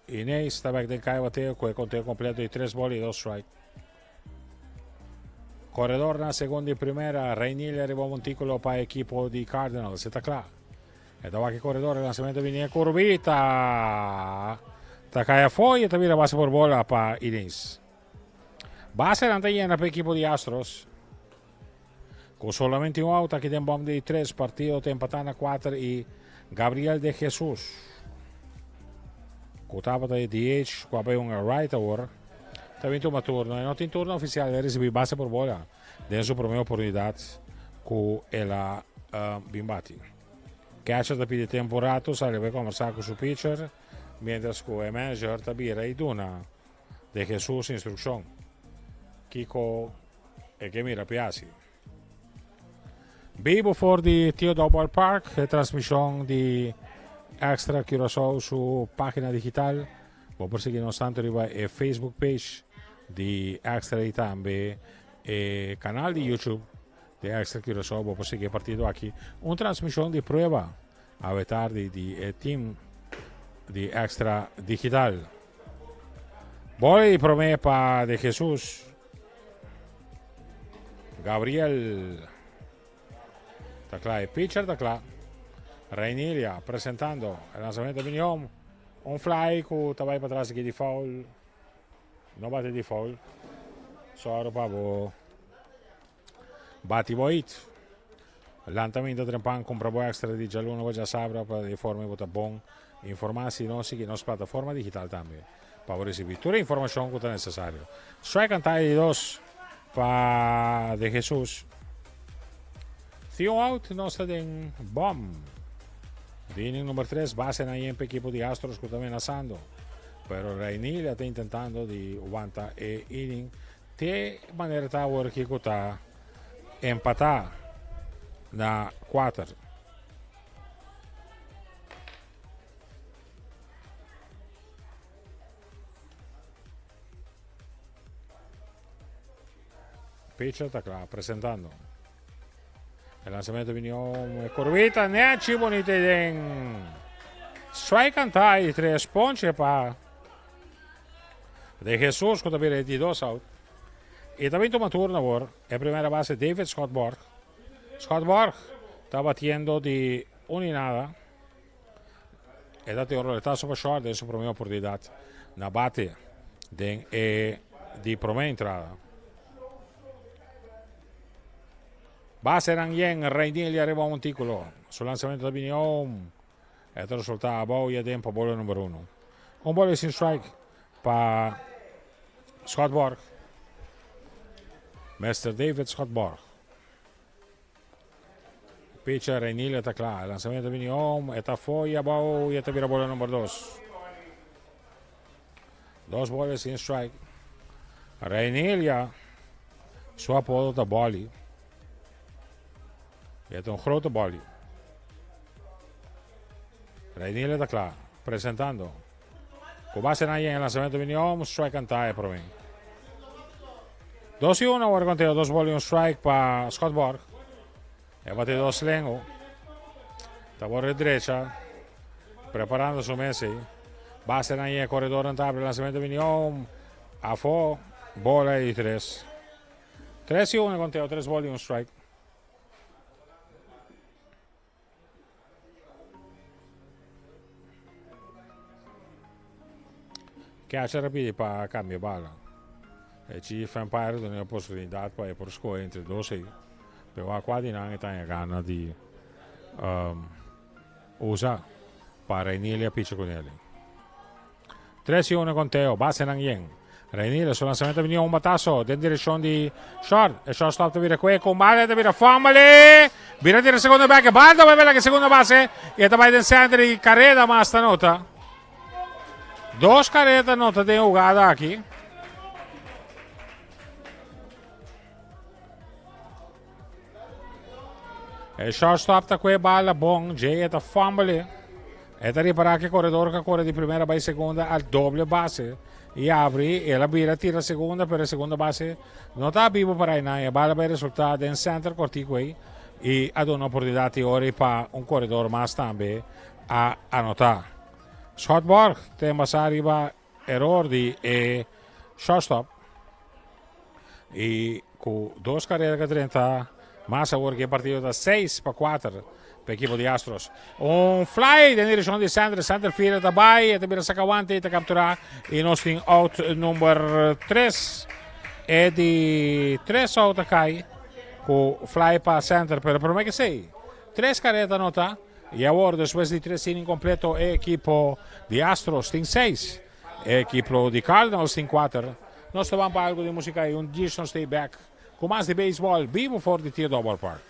Inés ta bek den kai bateo ku e konteo kompleto di tres ball i dos strike. Koredor na segunda i primera, Reinilia riba montíkulo pa ekipo di Cardinals. E ta kla. E ta wak e koredor, e lansamento bini e kurbita. Ta kai afó i e ta bira base por bola pa Inés. Basenan ta yena pa ekipo di Astros. Ku solamente un out aki den bòm di tres partido ta empatá na kuater i Gabriel de Jesus ku tabata e DH ku a bai hunga right awor ta bin tuma turno. E no tin turno ofisial, el a risibí base por bola den su promé oportunidat ku el a bin bati. Catcher ta pidi tempu un ratu, sali bai kombersá ku su pitcher mientras ku e manager ta bira i duna De Jesus instrukshon, kiko e ke mira p'e hasi. Bibo for di Theodore Ballpark, e transmishon di Extra Curaçao su página digital. Bo por sigui nos tanto riba e Facebook page di Extra i tambe e kanal di YouTube di Extra Curaçao. Bo por sigui e partido aki. Un transmishon di prueba awe tardi di e team di Extra Digital. Bola di promé pa De Jesus. Gabriel. Ta kla, e pitcher ta kla. Reinilia presentando e lanzamento bini home. Un fly ku ta bai patras aki di foul. No bate di foul. Sòru pa bo bati bo hit. Lantamento trempan kumpra bo extra di djaluna pa djasabra pa e forma bo ta bon informá. Si no, sigui nos plataforma digital tambe pa bo risibí tur e informashon ku ta nesesario. Strike kantá di dos pa De Jesus. Si un out nos ta den bòm di inning number 3 basenan yen pa ekipo di Astros ku ta menasando. Pero Reinilia ta intentando di wanta e inning te manera ta awor aki ku ta empatá na kuater. Pitcher ta kla presentando. E lanzamento bini om e curvita nechi bonita i den strike and tie tres ponche pa De Jesus ku ta bira e di dos out. I ta bin tuma turno awor e primera base David Schotborg. Schotborg ta batiendo di un i nada. E ta tin un roletazo pa short den su prome oportunidat na bate den e di prome entrada. Basenan yen, Reinilia riba un montículo. Su lanzamento ta bini home. E ta resulta abou y aden pa bola number uno. Un bola sin strike pa Schotborg. Mr. David Schotborg. Pitcher Reinilia ta kla. E lanzamento ta bini home. E ta afó y abou y e ta bira bola number dos. Dos bola sin strike. Reinilia su apodo ta Bolly. E ta un grote Bolly. Reinilia ta kla. Presentando. Ku base na yen, lanzamento bini home, strike and tie promé. 2 y 1 awor konteo, dos ball y un strike pa Scott Borg. E bate dos lengo. Ta borde derecha. Preparando su mes ahí. Base na yen, corredor en tabla, lanzamento bini home. Afó, bola y tres. 3 y 1 konteo, tres ball y un strike. Catcher a pidi pa cambia bala. E chief umpire duna e oportunidad pa e por scoge entre dos ei. Pero a cua di nan e taña gana di usa pa Reinilia picha cu neli. 3 i 1 konteo, basenan yen. Reinildo su lansamento a bini un batazo den direccion di short. E shortstop ta bira kue con bala, ta bira fumble. Bira tira segunda base, bala ta bai la segunda base y ta bai den center y carrera mas ta nota. Dos carrera nota den jugada aki. E shortstop ta kue bala bon, Jay ta fumble. E ta ripará ku e koredor ku a kore di primera bai segunda a doble base i abri. El a bira tira segunda, pero e segunda base no ta bibu para einan. E bala bai resultá den center kortiku ei i a duna oportunidat di ori pa un koredor mas tambe a anotá. Schotborg ta embasá riba eror di e shortstop i ku dos karera ku a drenta mas awor ku e partido ta 6-4 pa ekipo di Astros. Un fly den direkshon di center, center fielder ta bai, e ta bira saka wante i ta kapturá i nos tin out number 3. E di tres out a kai ku fly pa center, pero promé ke esei tres karera ta anotá. I awor despues di tres inning kompleto e ekipo di Astros tin seis, e ekipo di Cardinals tin kuater. Nos ta ban pa algu di musika i un djis nos ta bek ku mas di beisbòl bibu for di Theodore Ballpark.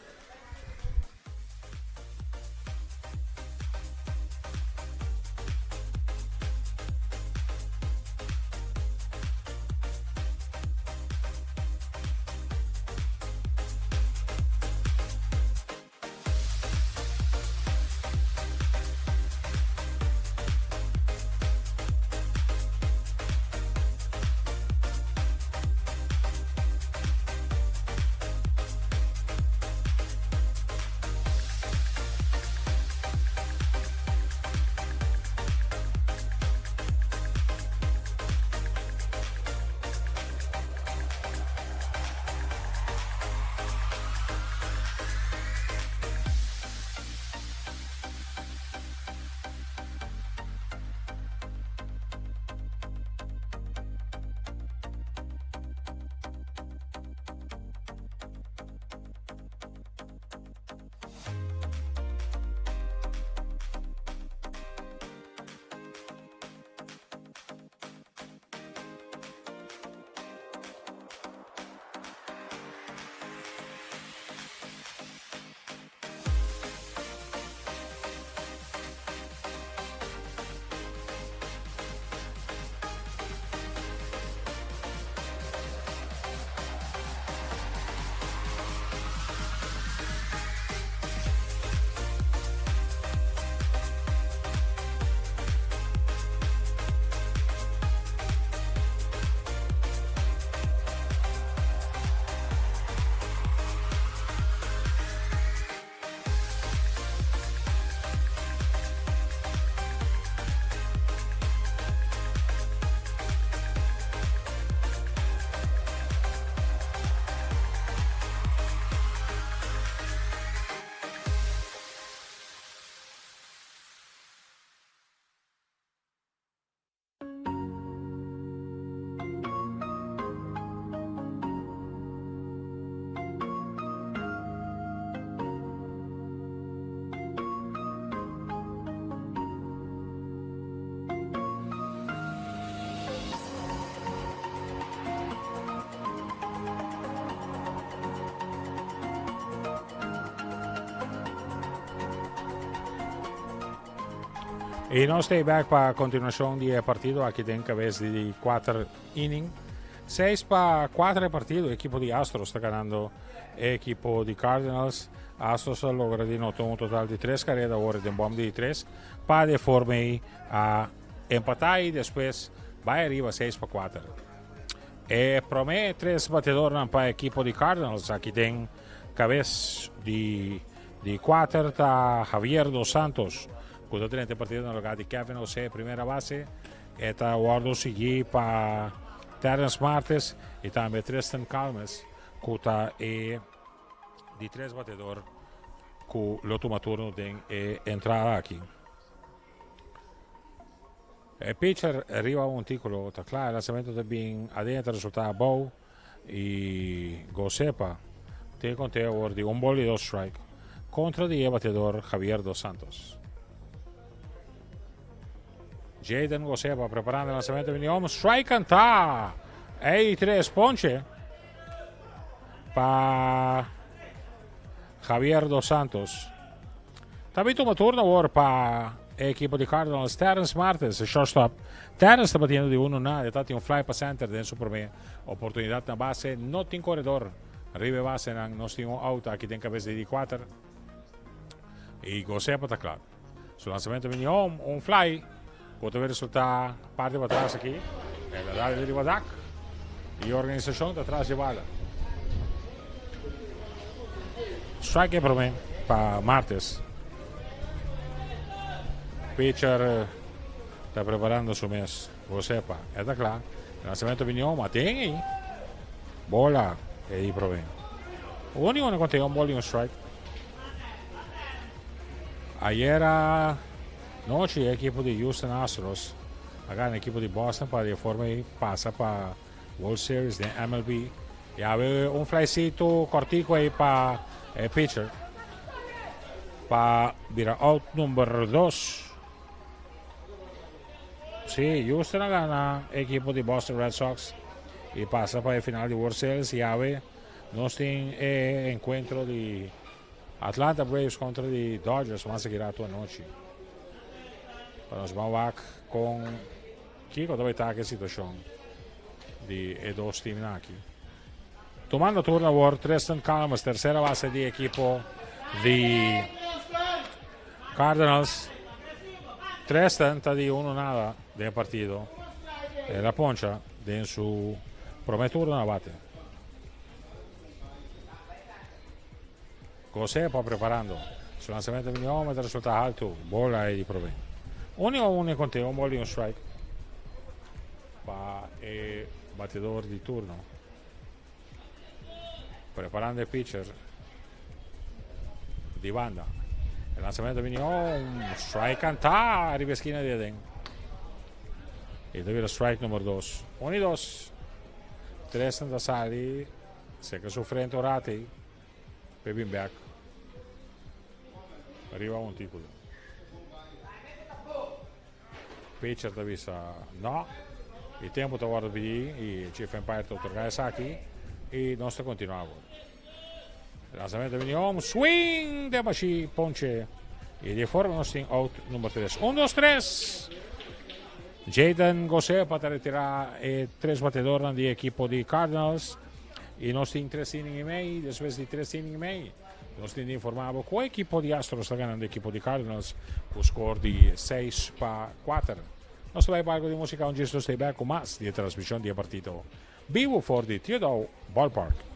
I nos ta bek pa kontinuashon di e partido aki den kabes di kuater inning. 6-4 e partido, ekipo di Astros ta ganando e ekipo di Cardinals. Astros a logra di nota un total di tres kareda ora den bòm di tres pa de forma ei a empatá i despues bai ariba 6-4. E promé tres batedornan pa ekipo di Cardinals aki den kabes di di kuater ta Javier Dos Santos ku ta drenta e partido na lugá di Kevin Jose primera base. E ta wòrdu sigui pa Terrence Martes i tambe Tristan Calmes ku ta e di tres batedor ku lo tuma turno den e entrada aki. E pitcher riba un tikulo ta kla, e lansamento ta bin aden ta resulta abou i Gosepa tin e konteo awor di un bol i dos strike kontra di e batedor Javier Dos Santos. Jaden Goseba preparando e lanzamento bini om. Strike canta. Ei tres ponche pa Javier dos Santos. Tambe tuma turno awor pa e ekipo di Cardinals. Terence Martens, e shortstop. Terence ta batiendo di uno na. E ta tin un fly pa center den su prome oportunidad na base. No tin corredor riba e basenan. Nos tin un out aki den cabes di di cuater. Y Gosepa ta kla. Su lanzamento bini home, un fly. Ku ta resulta parti pa atras aki. El a dal riba dak. Y organisacion ta tras di bala. Strike e prome pa Martes. Pitcher ta preparando su mes. Gosepa, e ta kla. Lanzamento bini home, aten ei. Bola e di prome. Uni uni konte un bola y un strike. Ayera nochi e ekipo di Houston Astros a gana ekipo di Boston pa di forma ei pasa pa World Series den MLB. Y awe un flycito cortico ei pa e pitcher pa bira out number 2. Sí, Houston a gana ekipo di Boston Red Sox y pasa pa e final di World Series y awe nos tin e encuentro di Atlanta Braves kontra di Dodgers mas aki rato anochi. Pa nos ban wak kon kiko ta bai ta e situashon di e dos teamnan aki. Tumando turno awor Tristan Calmes, tercera base di ekipo di Cardinals. Tristan ta di uno nada den partido. El a poncha den su prome turno na bate. Gosepa preparando su lanzamento bini home ta resulta haltu. Bola e di prome. Uni o uni conteo, un bola y un strike pa e batidor di turno. Preparando e pitcher di banda. E lanzamento bini home, strike canta riba e skina di aden. Y ta bira strike number 2. 1 y 2. Tristan ta sali. Seka su frente ora atei p'e bin bek riba un tikulo. Pitcher ta bisa no y tempo ta wordo pidi y Chief Umpire ta otorga esaki y nos ta continua awor. Lanzamento bini home, swing de bashi ponche y di forma nos tin out number 3. 1, 2, 3. Jaden Gosepa ta retira e tres batedornan di ekipo di Cardinals y nos tin tres inning y mei. Despues di tres inning y mei nos tin di informa bo cu ekipo di Astros ta ganando ekipo di Cardinals cu score di 6-4. Nos ta bay pa algo di musica un djis nos ta bay cu mas di e transmision di e partido bibo for di Theodore Ballpark.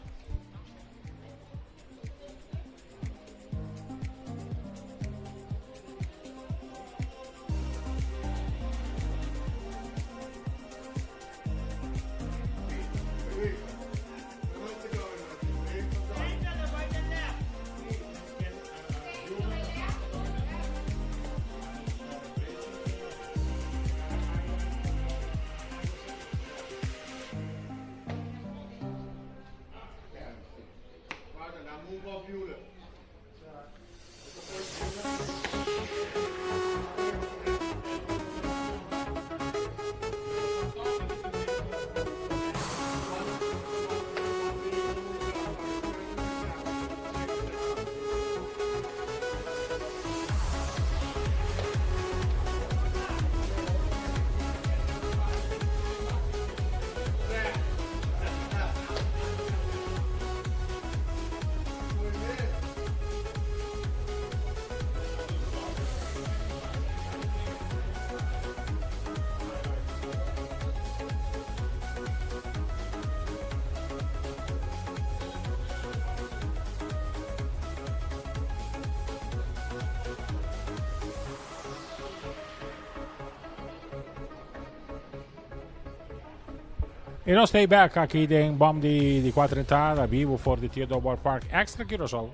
Y nos ta back aki den bom di di cuatro entrada bibo for di Theodore Ballpark Extra Curaçao.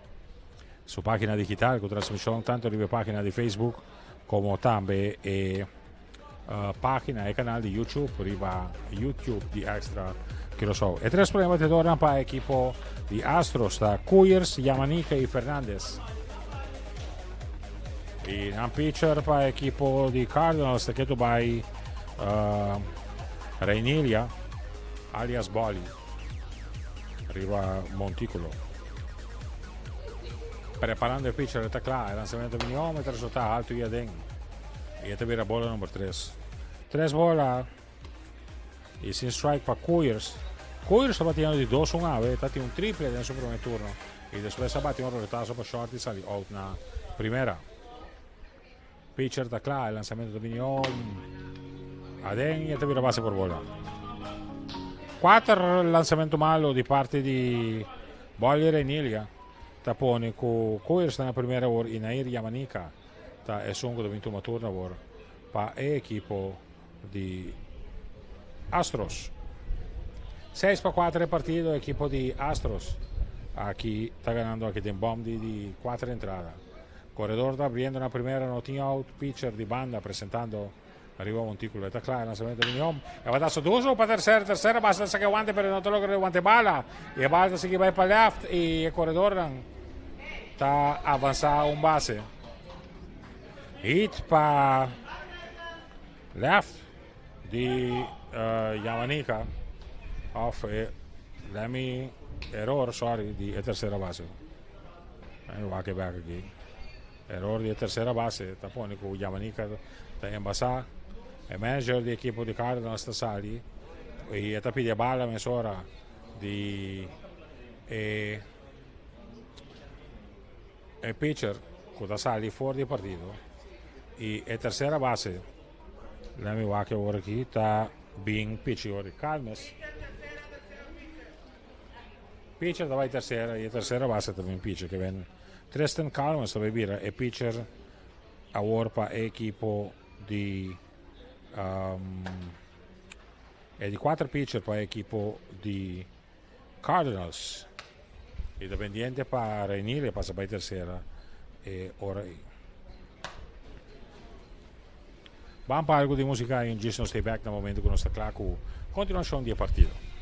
Su pagina digital cu transmision tanto riba e pagina di Facebook como tambe e pagina e canal di YouTube riba YouTube di Extra Curaçao. E tres prome batedornan pa ekipo di Astros ta Kuyers, Yamanica y Fernandez. I nan pitcher pa ekipo di Cardinals ta ketu bai uh, Reinilia alias Bolly riba montículo. Preparando e pitcher ta kla. E lanzamiento bini home, ta resulta alto i aden. I ta bira bola number 3. Tres bola i sin strike pa Koyers. Koyers ta batiendo di 2-1 awe, ta tin un triple den su primer turno. I despues a bati un roletazo pa short i sali out na primera. Pitcher ta kla, e lanzamiento ta bini home. Aden i ta bira base por bola. Cuater lanzamiento malo di parti di Bolly Renilia ta pone ku Koyers ta na primera awor i Nair Yamanika ta esun ku ta bin tuma turno awor pa e ekipo di Astros. 6 pa 4 e partido, ekipo di Astros aki ta ganando aki den bom di di 4 entrada. Corredor ta abriendo na primera, no tin out, pitcher di banda presentando arriba montículo. Está claro, lanzamiento di Unión. E batazo duro pa tercera, tercera base ta saca guante, pero no ta logra guante bala. E bala ta sigui bai pa left y e corredor ta avanza un base. Hit pa left di Yamanika of e let me error sorry di e tercera base. Mi wak e bek aki. Error di e tercera base ta pone ku Yamanika ta embasa. E manager di ekipo di Cardinals ta sali i e ta pidi e bala mesora di e E pitcher cu ta sali for di e partido y e tercera base, let me wak awor aki, ta bin pitchi ori Calmes. Pitcher ta bay tercera y e tercera base ta bin pitchi ke ben Tristan Calmes ta bay bira e pitcher awor pa e ekipo di um, e di cuater pitcher pa e ekipo di Cardinals y ta pendiente pa Reinil e pasa bay tercera e ora ey. Ban pa algo di musica y un djis nos stay back na momento cu nos ta cla cu continuacion di e partido.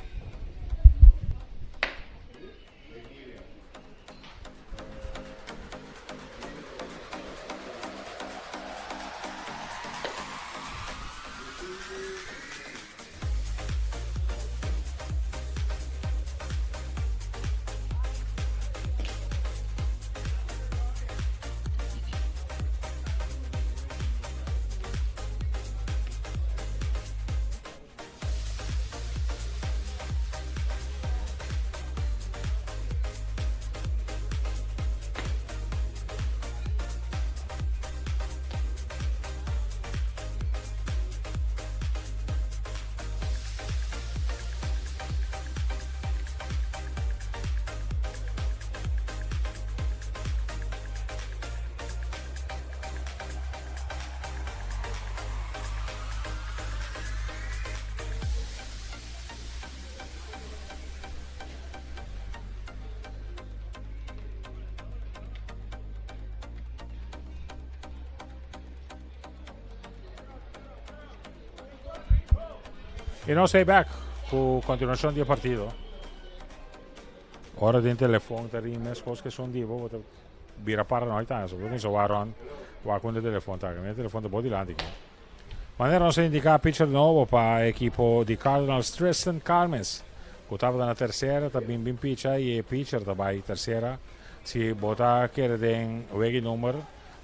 Y nos stay back cu continuacion di e partido. Ora den telefon ta ring mes cos que son di bo, bo ta bira paranoid ta eso. Bo ta wak rond, wak con de telefon ta. Mi telefon ta bo dilanti aki. Manera nos a indica pitcher nobo pa ekipo di Cardinals Tristan Calmes cu tabata na tercera ta bin bin picha y e pitcher ta bay tercera. Si bo ta kere den wegi number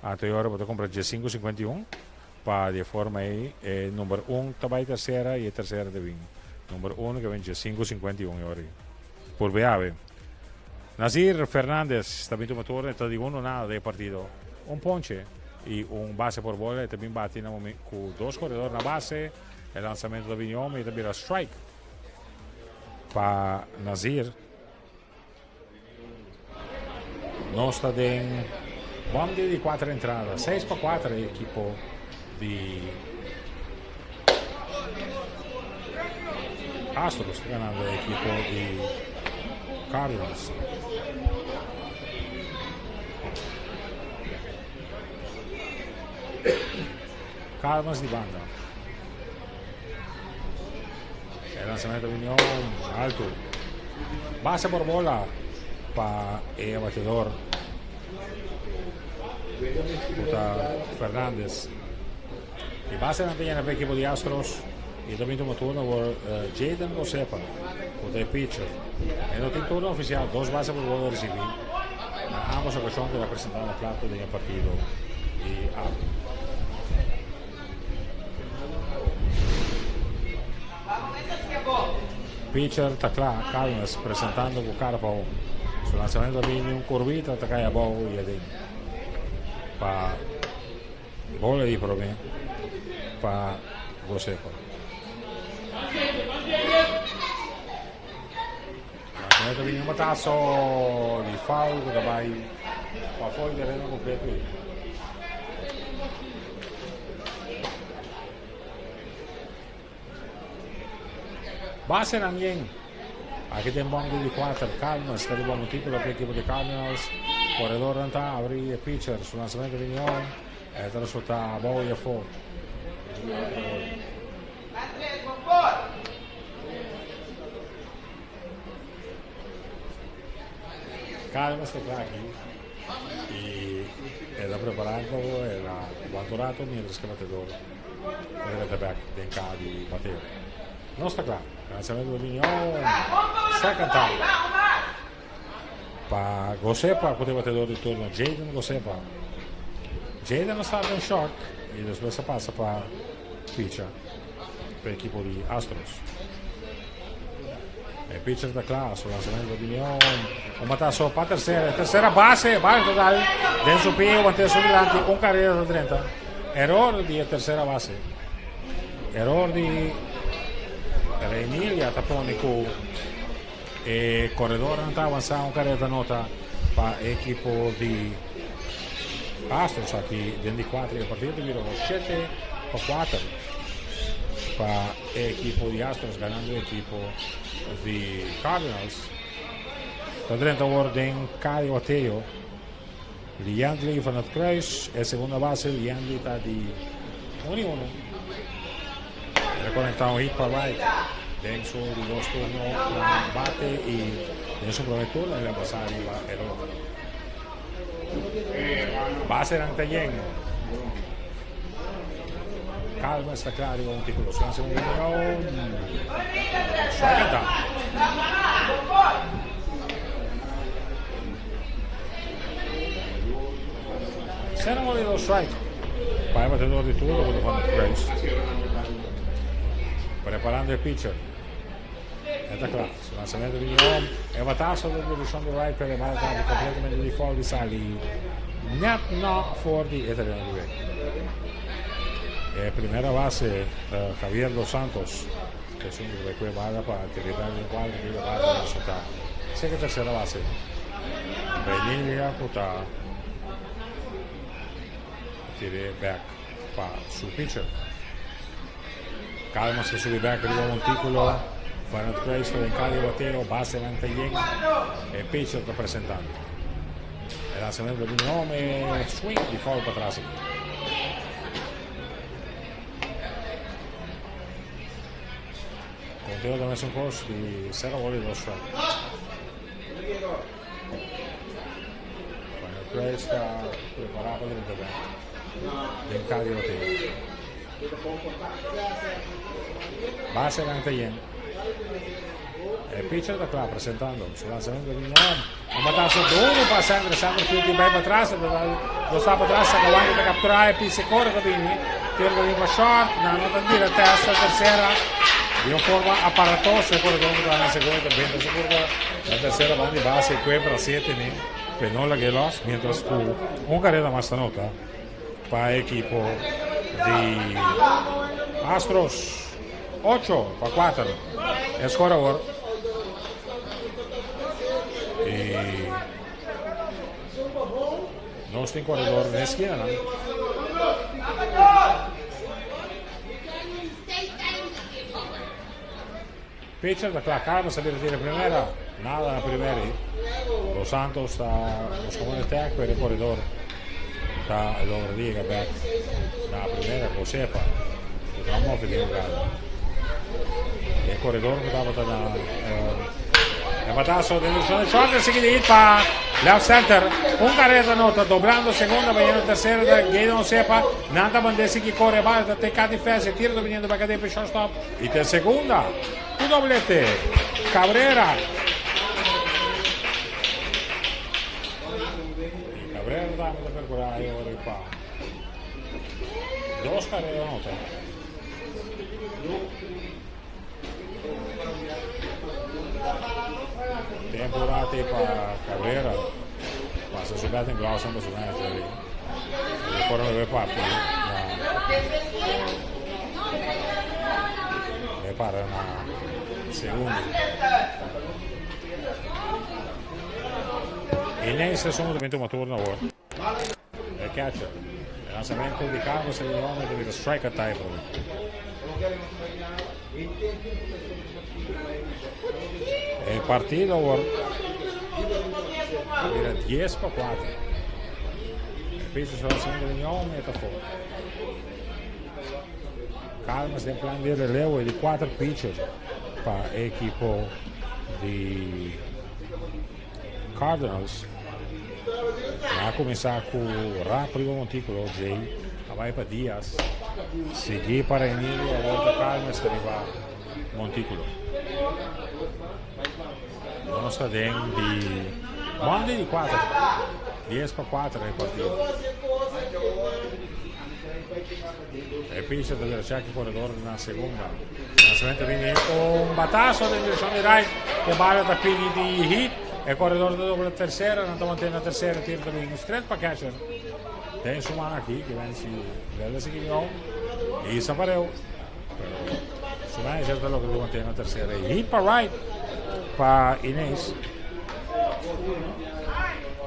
anterior bo ta cumpra 1551 pa di e forma ey e number 1 ta bay tercera y e tercera ta bin number 1 ke bin 1551 e ora ey. Por beawe. Nazir Fernandez ta bin tuma turno e ta di uno nada den e partido. Un ponche y un base por bola e ta bin bati na momen cu dos corredor na base. E lanzamento ta bini home y ta bira strike pa Nazir. Nos ta den bom di di cuatro entrada. 6 pa 4 e equipo di Astros ta ganando e equipo di Cardinals. Calmas di banda. E lanzamento vino alto. Base por bola pa e batedor. ku ta Fernandez. E basenan ta yena pa ekipo di Astros y ta bin tuma turno awor Jaden Gosepa ku ta e pitcher. E no tin turno oficial, dos base por wòrdu risibí na ambos okashon ku el a presentá na plato den e partido di awe. Pitcher ta kla, Calmes presentando ku kara pa home. Su lansamento ta bini un kurbita ta kai abou y aden pa Bola di prome pa Gosepa. Lanzamento ta bini un batazo di foul ku ta bai pafó di tereno kompleto. Basenan yen. Aki den bom di 4. Cardinals ta riba montículo pa ekipo di Cardinals. Corredornan ta abri e pitcher. Su lanzamento bini on. E ta resulta abou y afó. Cardinals ta kla aki. Y e ta preparando el a wanta un rato mientras que batedor ta bek den ka di bateo. Nos ta kla. Lanzamento di Miñon. Second time. Pa Gosepa ku e batedor di turno Jaden Gosepa. Jaden a start den short y despues a pasa pa pitcher pa ekipo di Astros. E pitcher ta kla, su lanzamento di Miñon. Un batazo pa tercera. Tercera base, base total. Den su pie, wante su dilanti, un carrera ta 30. Error di tercera base. Error di Remilia ta pone ku e corredornan ta avansa un carrera ta nota pa ekipo di Astros aki den di 4 e partido ta bira 7-4 pa ekipo di Astros ganando ekipo di Cardinals. Ta drenta awor den Cayo Ateo. Liandley van het Kruis, e segunda base. Liandley ta di 1-1. El a conecta un hit pa right. Den su di dos turno na bate y den su primer turno el a pasa riba error. Basenan ta yen. Calma está claro riba un título. Su lanzamiento Strike down. Cero bola y dos strike. Pa e batedor di turno ku ta Van het Kruis. Preparando e pitcher. E ta kla. Su lanzamento bini om. E batazo den direccion di right, pero e bala ta completamente di foul di sali net no for di e terreno di wega. E primera base Javier Dos Santos. Esun ku ta kue bala pa tirita den kuadro di e bala ta resulta seka tersera base. Reynilia ku ta tir'é bek pa su pitcher. Calma sa subi bek riba montíkulo. Van het Kruis ta den kaya bateo, basenan ta yen. E pitcher ta presentando. E lanzamento ta bini home, e swing di foul patras aki. Conteo ta mesun cos di 0 bola y 2 strike. Van het Kruis ta prepara pa drenta bek den kaya bateo. Basenan ta yen. E pitcher ta kla presentando su lanzamento di Miñón. Un batazo duro pa Sandra. Sandra Field bay pa atras. No sta pa atras. Sakawangi ta captura e pise corre ta bini. Tiro ta bini pa short. Na no ta bira testa tercera. Di un forma aparatoso. E corredor ta na segunda. Ta benta su curva. Na tercera van di base. Cuebra 7 ni. Penola Gelos. Mientras cu un carrera mas ta nota pa equipo di Astros. 8-4. E score awor. Y nos tin corredor den esquina. No? Pitcher ta kla, Carlos a bira tira primera. Nada na primera. Dos Santos ta buscando un tag, pero e corredor ta logra llega back na primera. Josefa, que ta move den jugada. E corredor que tabata na e batazo den direccion di short, e sigui hit pa Left center, un carrera nota, doblando segunda, bayendo tercera, da Gayden Osepa, nan ta mand'é sigui core bala, ta te Cati Fes, e tiro ta biniendo bek aden pa e shortstop, y te segunda, cu doblete, Cabrera. Y Cabrera tambe ta percura e ora pa dos carrera nota. Tempo rate pa Cabrera pasa su batting gloves pa su manager y de forma debe parti na debe para na segundo. Inés ta suma también tuma turno awor. E catcher. E lanzamento di Carlos e hombre ta bira strike a type. E partido awor a bira 10 pa 4. E pitcher su lanzamento di Leon meta for. Calmas den plan di relevo e di 4 pitcher pa equipo di Cardinals. A kuminsá ku rap riba montíkulo, Jay a bai pa Diaz, sigui pa Reinildo, awor ta Calmes ta riba montíkulo. Nos ta den di Monday di 4, 10 pa 4 e partido. E pitcher ta bira check e corredor na segunda. Lanzamento bini un batazo den direccion di right. E bala ta pidi di hit. E corredor ta dobla tercera. Nan ta mantene na tercera. Tiro ta bini straight pa catcher. Den su man aki. Que ven si Vela si kini Y sa pareu. Pero su manager ta logra di mantene na tercera. Hit pa right pa Inés.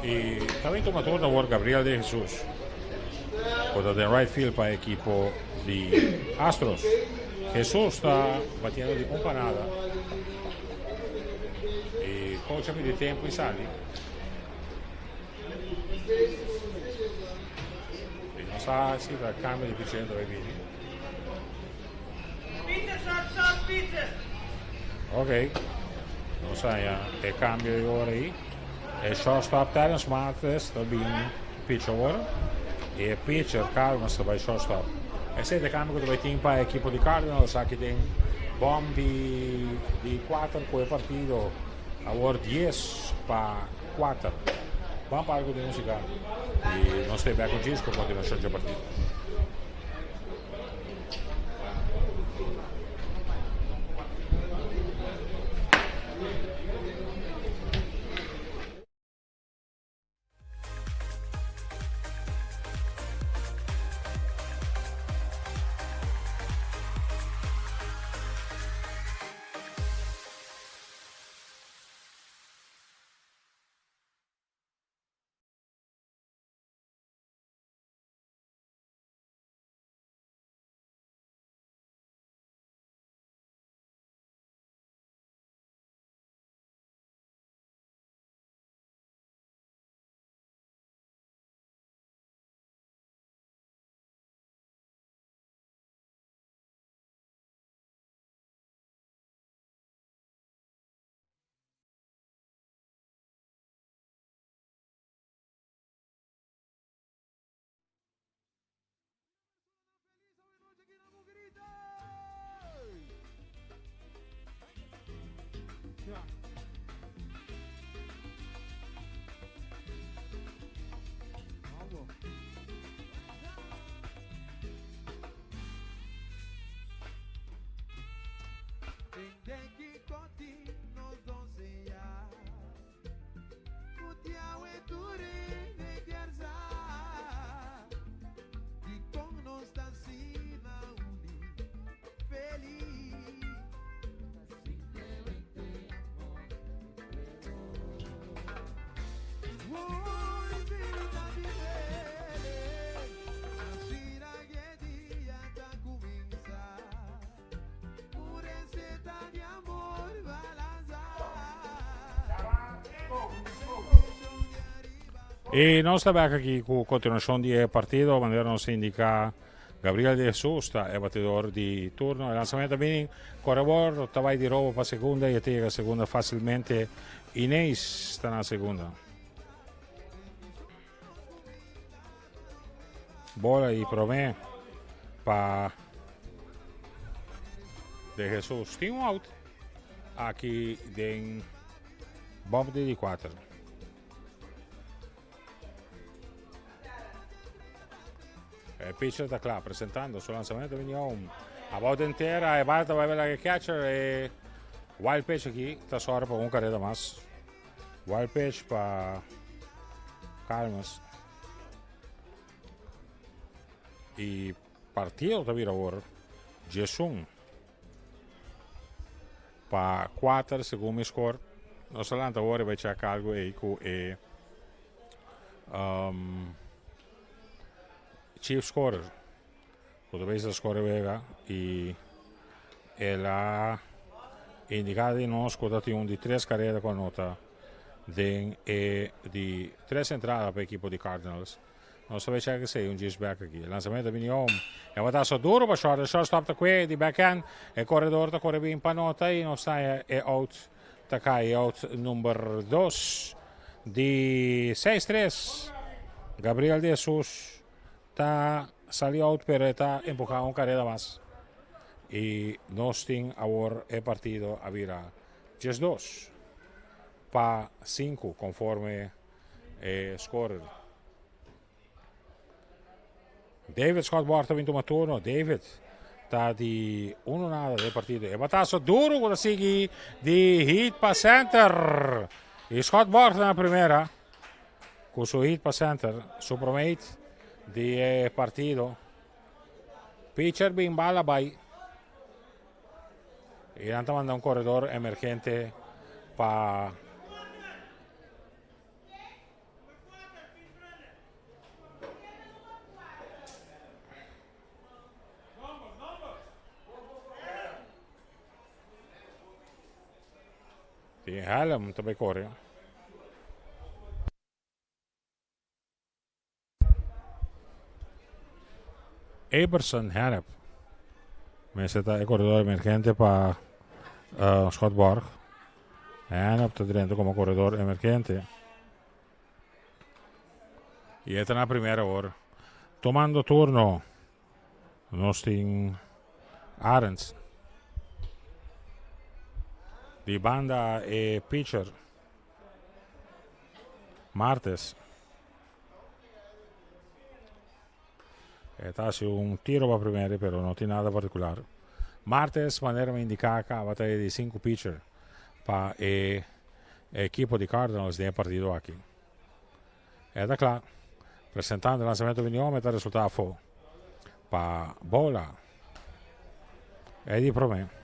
Y también toma turno awor Gabriel de Jesus. Ku ta den right field pa ekipo di Astros. Jesus ta batiendo di un panada. E coach a pidi tempo y sali. Y no sa si ta cambio di picheo ta bini. Ok. No sa ya e cambio di ora ahí. E shortstop Terence Martes ta bin pitch awor. E pitcher Calmas ta bai shortstop. Esei ta e cambio cu ta bai tin pa e ekipo di Cardinals aki den bom di di 4 cu e partido awor 10 pa 4. Ban pa algo di musica y nos ta e bek cu djis cu continuacion dje partido. Y nos ta bek aki cu continuacion di e partido, manera nos a indica Gabriel de Jesus ta e batidor di turno. E lanzamento bini corredor ta bay di robo pa segunda y e ta yega segunda facilmente. Inés ta na segunda. Bola di promé pa De Jesus. Tin un out aki den bom di 4. E pitcher ta kla, presentando su lanzamento vini home. A bout entera, e bala ta bai bela catcher e wild pitch aki ta sòru pa un kareda mas. Wild pitch pa Calmas. E partido ta bira awor 11 pa 4 segun mi score. Nos ta lanta awor e bai check algo ei ku e chief scorer. Ku ta bisa score wega i el a indiká di nos ku ta tin un di tres kareda ku a nota den e di tres entrada pa ekipo di Cardinals. Nos ta bai check esei un djis bek aki. E lansamento a bini om. E bataso duro pa short. E shortstop ta kue di backhand. E koredor ta kore bin pa nota i nos ta haña e out ta kai. E out number dos di 6-3. Gabriel de Jesus ta sali out pero e ta empuha un kareda mas. I nos tin awor e partido a bira 12 pa 5 konforme e scorer. David Scott Borg ta bin tuma turno. David ta di 1-0 den partido. E bataso duro ku ta sigui di hit pa center. I Scott Borg na primera ku su hit pa center. Su promé hit di e partido. Pitcher bin bala bai. I nan ta manda un koredor emergente pa Tin Hallam ta bai kore. Eberson Hennep mester ta e koredor emergente pa Scott Borg. Hennep ta drenta komo koredor emergente. I e ta na primera awor. Tomando turno nos tin Arends. Di banda e pitcher Martes. E ta hasi un tiro pa primera pero no tin nada partikular. Martes manera mi indiká kaba ta e di sinku pitcher pa e ekipo di Cardinals den e partido aki. E ta kla. Presentando e lansamento bini home ta resultá afó pa bola. E di promé.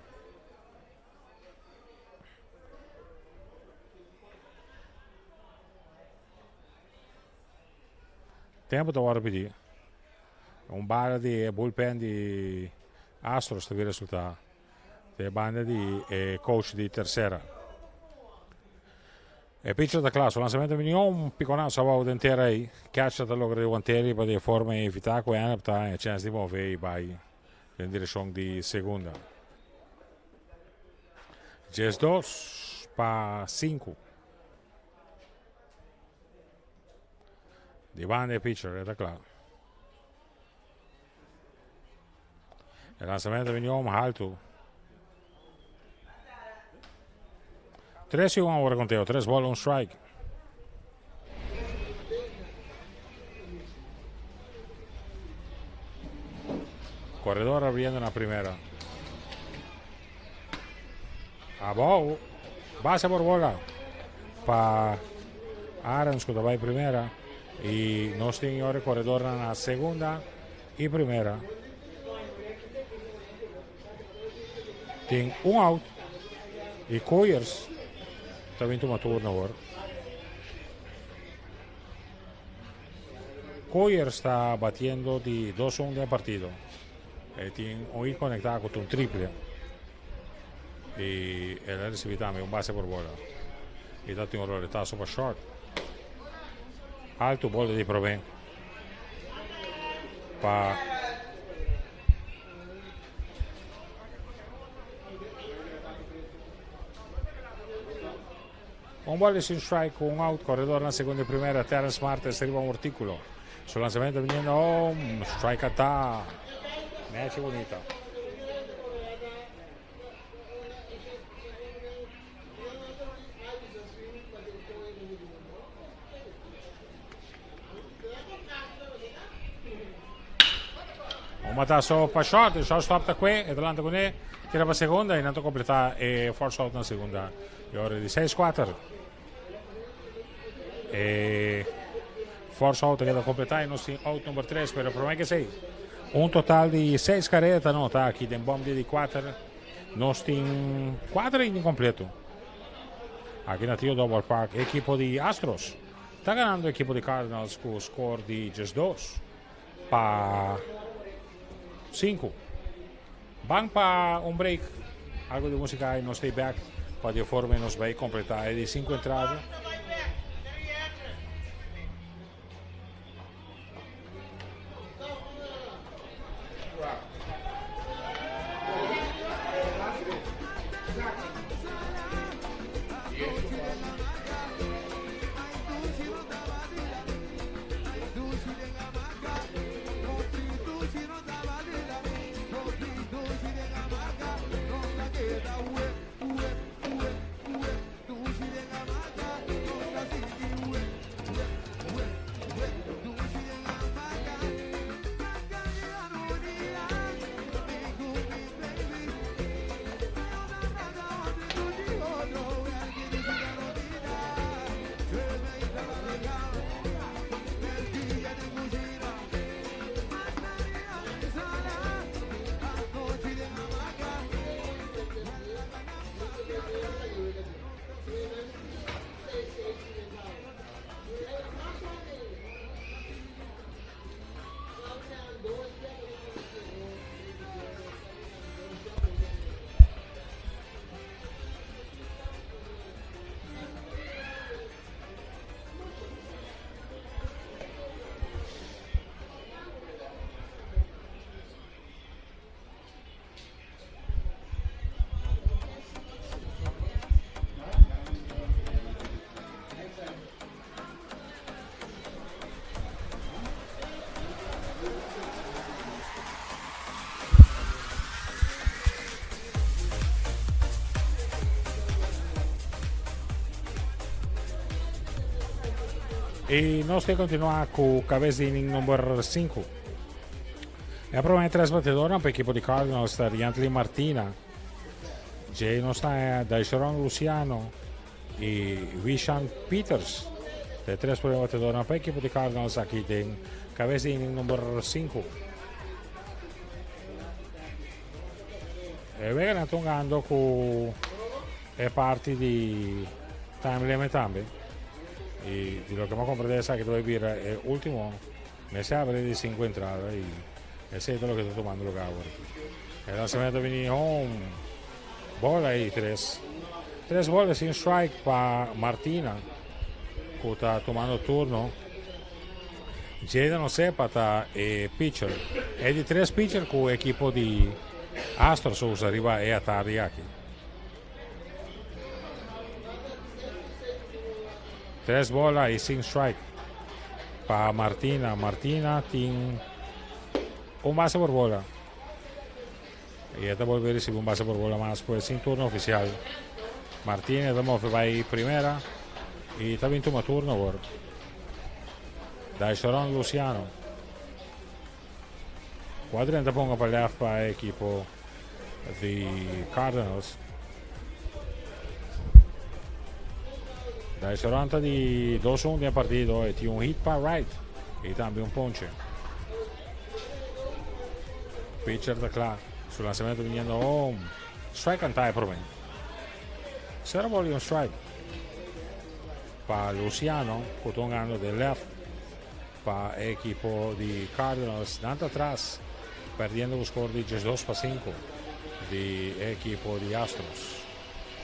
Tempo ta wòrdu pidí. Un bala di e bullpen di Astros ta bin resultá den e banda di e coach di tercera. E pitcher ta kla, su lansamento bini un piconazo abou den tera ei. Catcher ta logra di want'é pa di e forma ei evitá ku Hennep ta haña chèns di move i bai den direkshon di segunda. 12 pa 5. Di banda e pitcher, e ta kla. E lansamento bini om haltu. 3-1 awor konteo, 3 ball, 1 strike. Koredor abriendo na primera. Abou, base por bola pa Arends ku ta bai primera i nos tin e koredor na segunda i primera. Tin un out i Koyers ta bin tuma turno awor. Koyers ta batiendo di 2-1 den partido. E tin un hit konektá ku un triple. I el a risibí tambe un base por bola. I ta tin un roletazo pa short. Alto bola di promé pa un bola sin strike ku un out, koredor na segunda i primera. Terence Martes riba un artíkulo. Su lansamento biniendo home. Strike ta. Match bonita. Un batazo pa short, e shortstop ta kue, e ta lanta kuné, tira pa segunda i nan ta kompletá e force out na segunda. E ora di 6-4. E force out ta keda kompletá i nos tin out number 3, pero promé ke esei, un total di 6 kareda ta nota aki den bòm di di 4. Nos tin 4 inning kompleto. Aki na Tio Double Park, ekipo di Astros ta ganando ekipo di Cardinals ku score di 12-5. Ban pa un break, algo di músika i nos stay back pa di forma nos bai kompletá e di 5 entrada. I nos ta kontinuá ku kabes di inning number 5. E promé tres batedornan pa ekipo di Cardinals ta Riantley Martina, Jay nos ta Daisharon Luciano i Wishan Peters. E tres promé batedornan pa ekipo di Cardinals aki den kabes di inning number 5. E wega nan ta hungando ku e parti di time limit tambe. I di loke mi a komprende esaki ta bai bira e ultimo. Mester habri di sinku entrada i esei ta loke ta tumando lugar awor aki. E lansamento a bini home, bola i tres. Tres bola sin strike pa Martina ku ta tumando turno. Jaden Osepa ta e pitcher. E di tres pitcher ku ekipo di Astros a usa riba e atardi aki. Tres bola i sin strike pa Martina. Martina tin un base por bola. I e ta bolbe risibi un base por bola mas pues sin turno ofisial. Martina ta move bai primera i ta bin tuma turno awor. Daisharon Luciano. Cuadren ta ponga pa left pa e ekipo di Cardinals. Daisharon ta di 2-1 den partido e tin un hit pa right i tambe un ponche. Pitcher ta kla. Su lanzamento viniendo home. Strike cantá e promé. Cero ball i un strike pa Luciano ku ta hungando den left. Pa e ekipo di Cardinals nan ta atras perdiendo ku skor di 12-5 di e ekipo di Astros.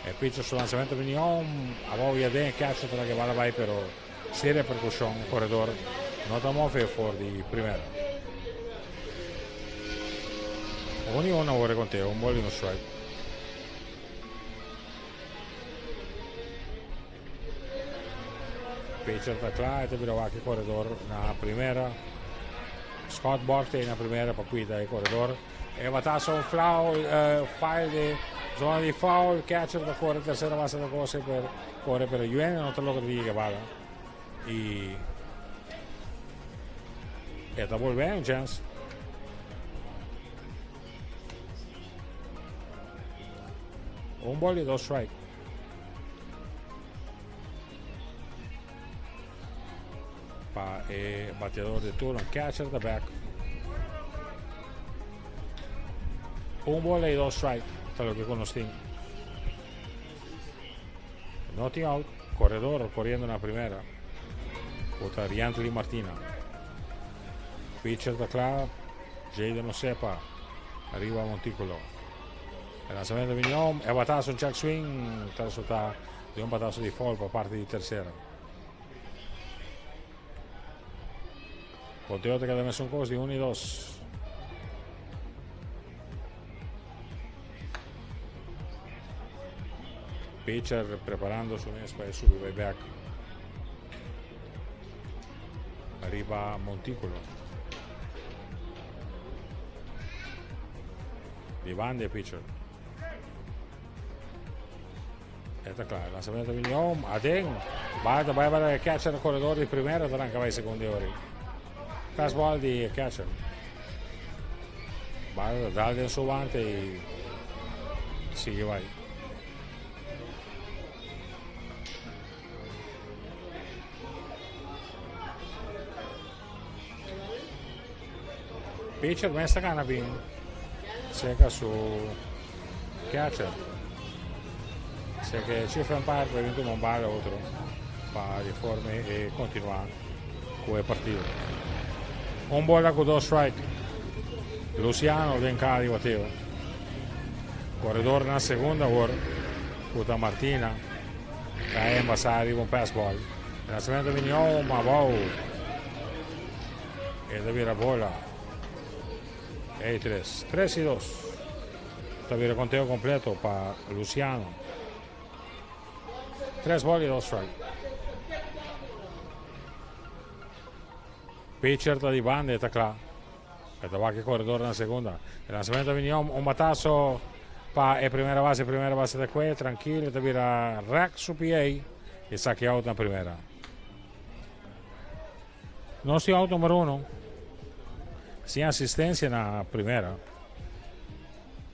E pitcher su lanzamento bini home, abou i aden e catcher ta laga e bala bai pero sin repercusion koredor no ta move for di primera. Un i un awor e konteo, un ball i un strike. Pitcher ta kla, e ta bira wak e koredor na primera. Scott Borg ta na primera pa cuida e corredor. E batazo un foul, file de zona di foul. Catcher ta core tercera base ta cose per core pero Yuene no ta logra di yega bala. Y e ta bolbe un chance. Un ball y dos strike. Pa e bateador de turno, catcher ta back. Un bola y dos strike, ta lo que con nos tin. No tin out, corredor corriendo na primera. Bota Riantli Martina. Pitcher ta kla, Jaden Osepa, arriba Montículo. El lanzamiento vini home, e batazo un check swing, ta resulta di un batazo di foul pa parte di tercera. Conteo ta keda mesun kos di 1 y 2. Pitcher preparando su mes pa e subi bay back. Arriba Montículo. Di banda e pitcher. Eta kla, lanzamiento bini home, aden. Bala ta bai para e catcher corredor di primera, ta ranca bai segundo ori. Fastball di catcher. Bala ta dal den su guante y sigue bai. Pitcher mes ta gana bin cerca su catcher. Cerca e chief umpire pa bin tuma un bala otro pa di forma e continua cu e partido. Un bola cu dos strike. Luciano den cara di bateo. Corredor na segunda awor cu ta Martina. Ta embasa riba un pass ball. Lanzamento bini home abou. E ta bira bola. Ey tres. Tres y dos. Ta bira conteo completo pa Luciano. Tres ball y dos strike. Pitcher ta di banda e ta kla. E ta wak e corredor na segunda. E lanzamento bini home. Un batazo pa e primera base. Primera base ta kwe. Tranquilo. Ta bira rek su pie. E saki out na primera. Nos tin out numero uno. Sin asistencia na primera.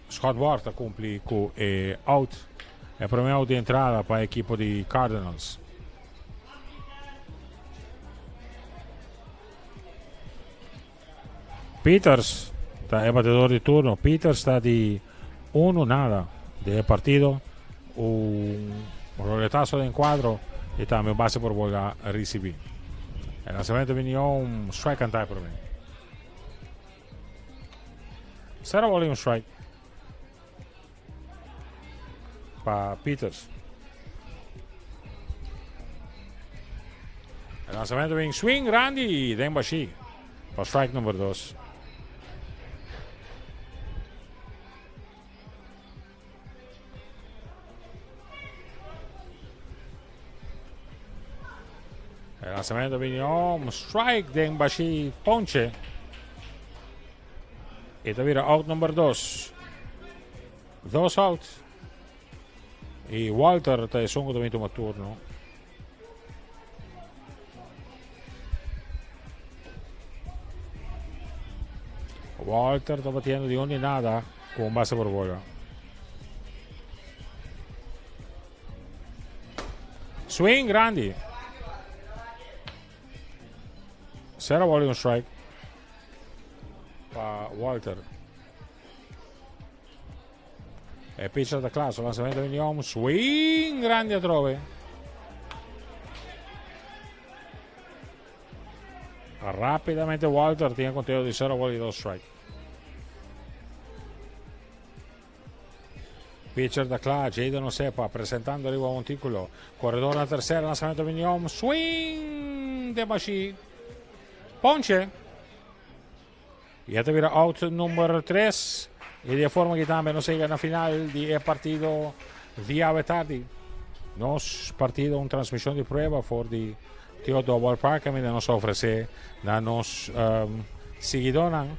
Scott Ward ta cumpli cu e out. E primer out di entrada pa equipo di Cardinals. Peters ta e batedor di turno. Peters ta di uno nada den e partido. Un roletazo den cuadro y tambe un base por bola ricibi. E lanzamento bini un strike and tie por mi. Cero bola y un strike pa Peters. E lanzamento bin swing grandi den bashi pa strike number 2. E lanzamento bini om strike den bashi ponche. E ta bira out number 2. Dos out. Y Walter ta esun ku ta bin tuma turno. Walter ta batiendo di un di nada ku un base por bola. Swing grandi. Cero bola y un strike pa Walter. E pitcher ta kla, su lanzamento bini om, swing grandi atrobe. Rapidamente Walter tiene conteo di 0 bola y 2 strike. Pitcher ta kla, Jaden Osepa presentando arriba Montículo. Corredor na tercera, lanzamento bini om, swing de Bashi. Ponche. Ya ta bira out number 3. Y di e forma aki tambe nos yega na final di e partido di awe tardi. Nos partido un transmision di prueba for di Theodore Ballpark caminda nos a ofrece na nos um, Siguidónan,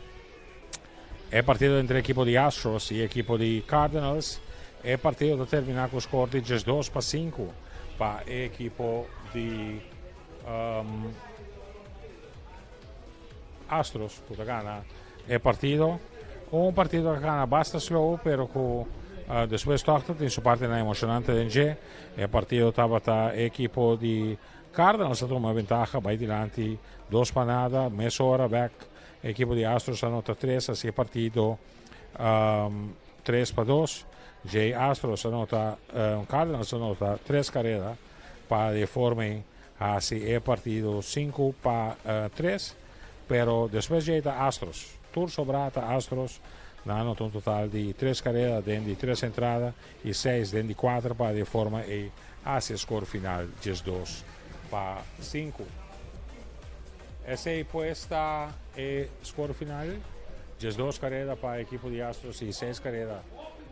e partido entre ekipo di Astros i ekipo di Cardinals, e partido a terminá ku score di 12-5 pa ekipo di Astros ku a gana e partido. Un partido ku a gana basta slow, pero ku despues toch tin su parti emoshonante den dje. E partido tabata ekipo di Cardinals a tuma ventaha, bai dilanti 2-0, mesora bèk ekipo di Astros a nota 3, asina e partido 3-2. J Astros a nota, Cardinals a nota 3 karera pa di forma hasi e partido 5-3, pero despues ya Astros. Tur sobrá ta Astros, nan a nota un total di 3 karera den di 3 entrada i 6 den di 4 pa di forma e hasi score final 12-5. Esei pues ta e score final. 12 karera pa ekipo di Astros i 6 karera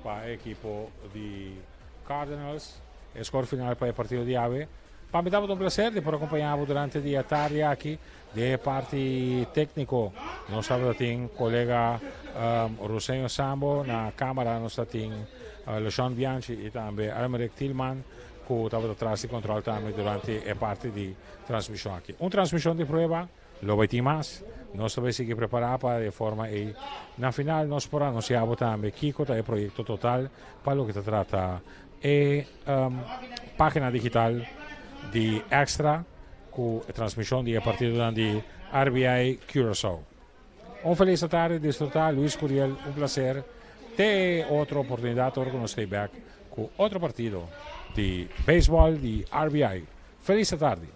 pa ekipo di Cardinals. E score final pa e partido di awe. Pa mi tabata un plaser di por kompañá durante e atardi aki. Di parti tékniko, nos tabatin kolega Rosenio Sambo, na kámara nos tabatin LeSean Bianchi i tambe Almeric Tillman, ku tabata tras di control tambe durante e parti di transmishon aki. Un transmishon di prueba, lo bai tin mas. Nos tambe sigui prepará pa di forma i na final nos por anunsiá tambe kiko ta e proyekto total pa loke ta trata e página digital di Extra ku transmishon di partido di RBI Curaçao. Un felis tardi, disfrutá. Luis Curiel, un plaser. Te otro oportunidat, ora ku nos stay back ku otro partido di beisbòl di RBI. Felis tardi.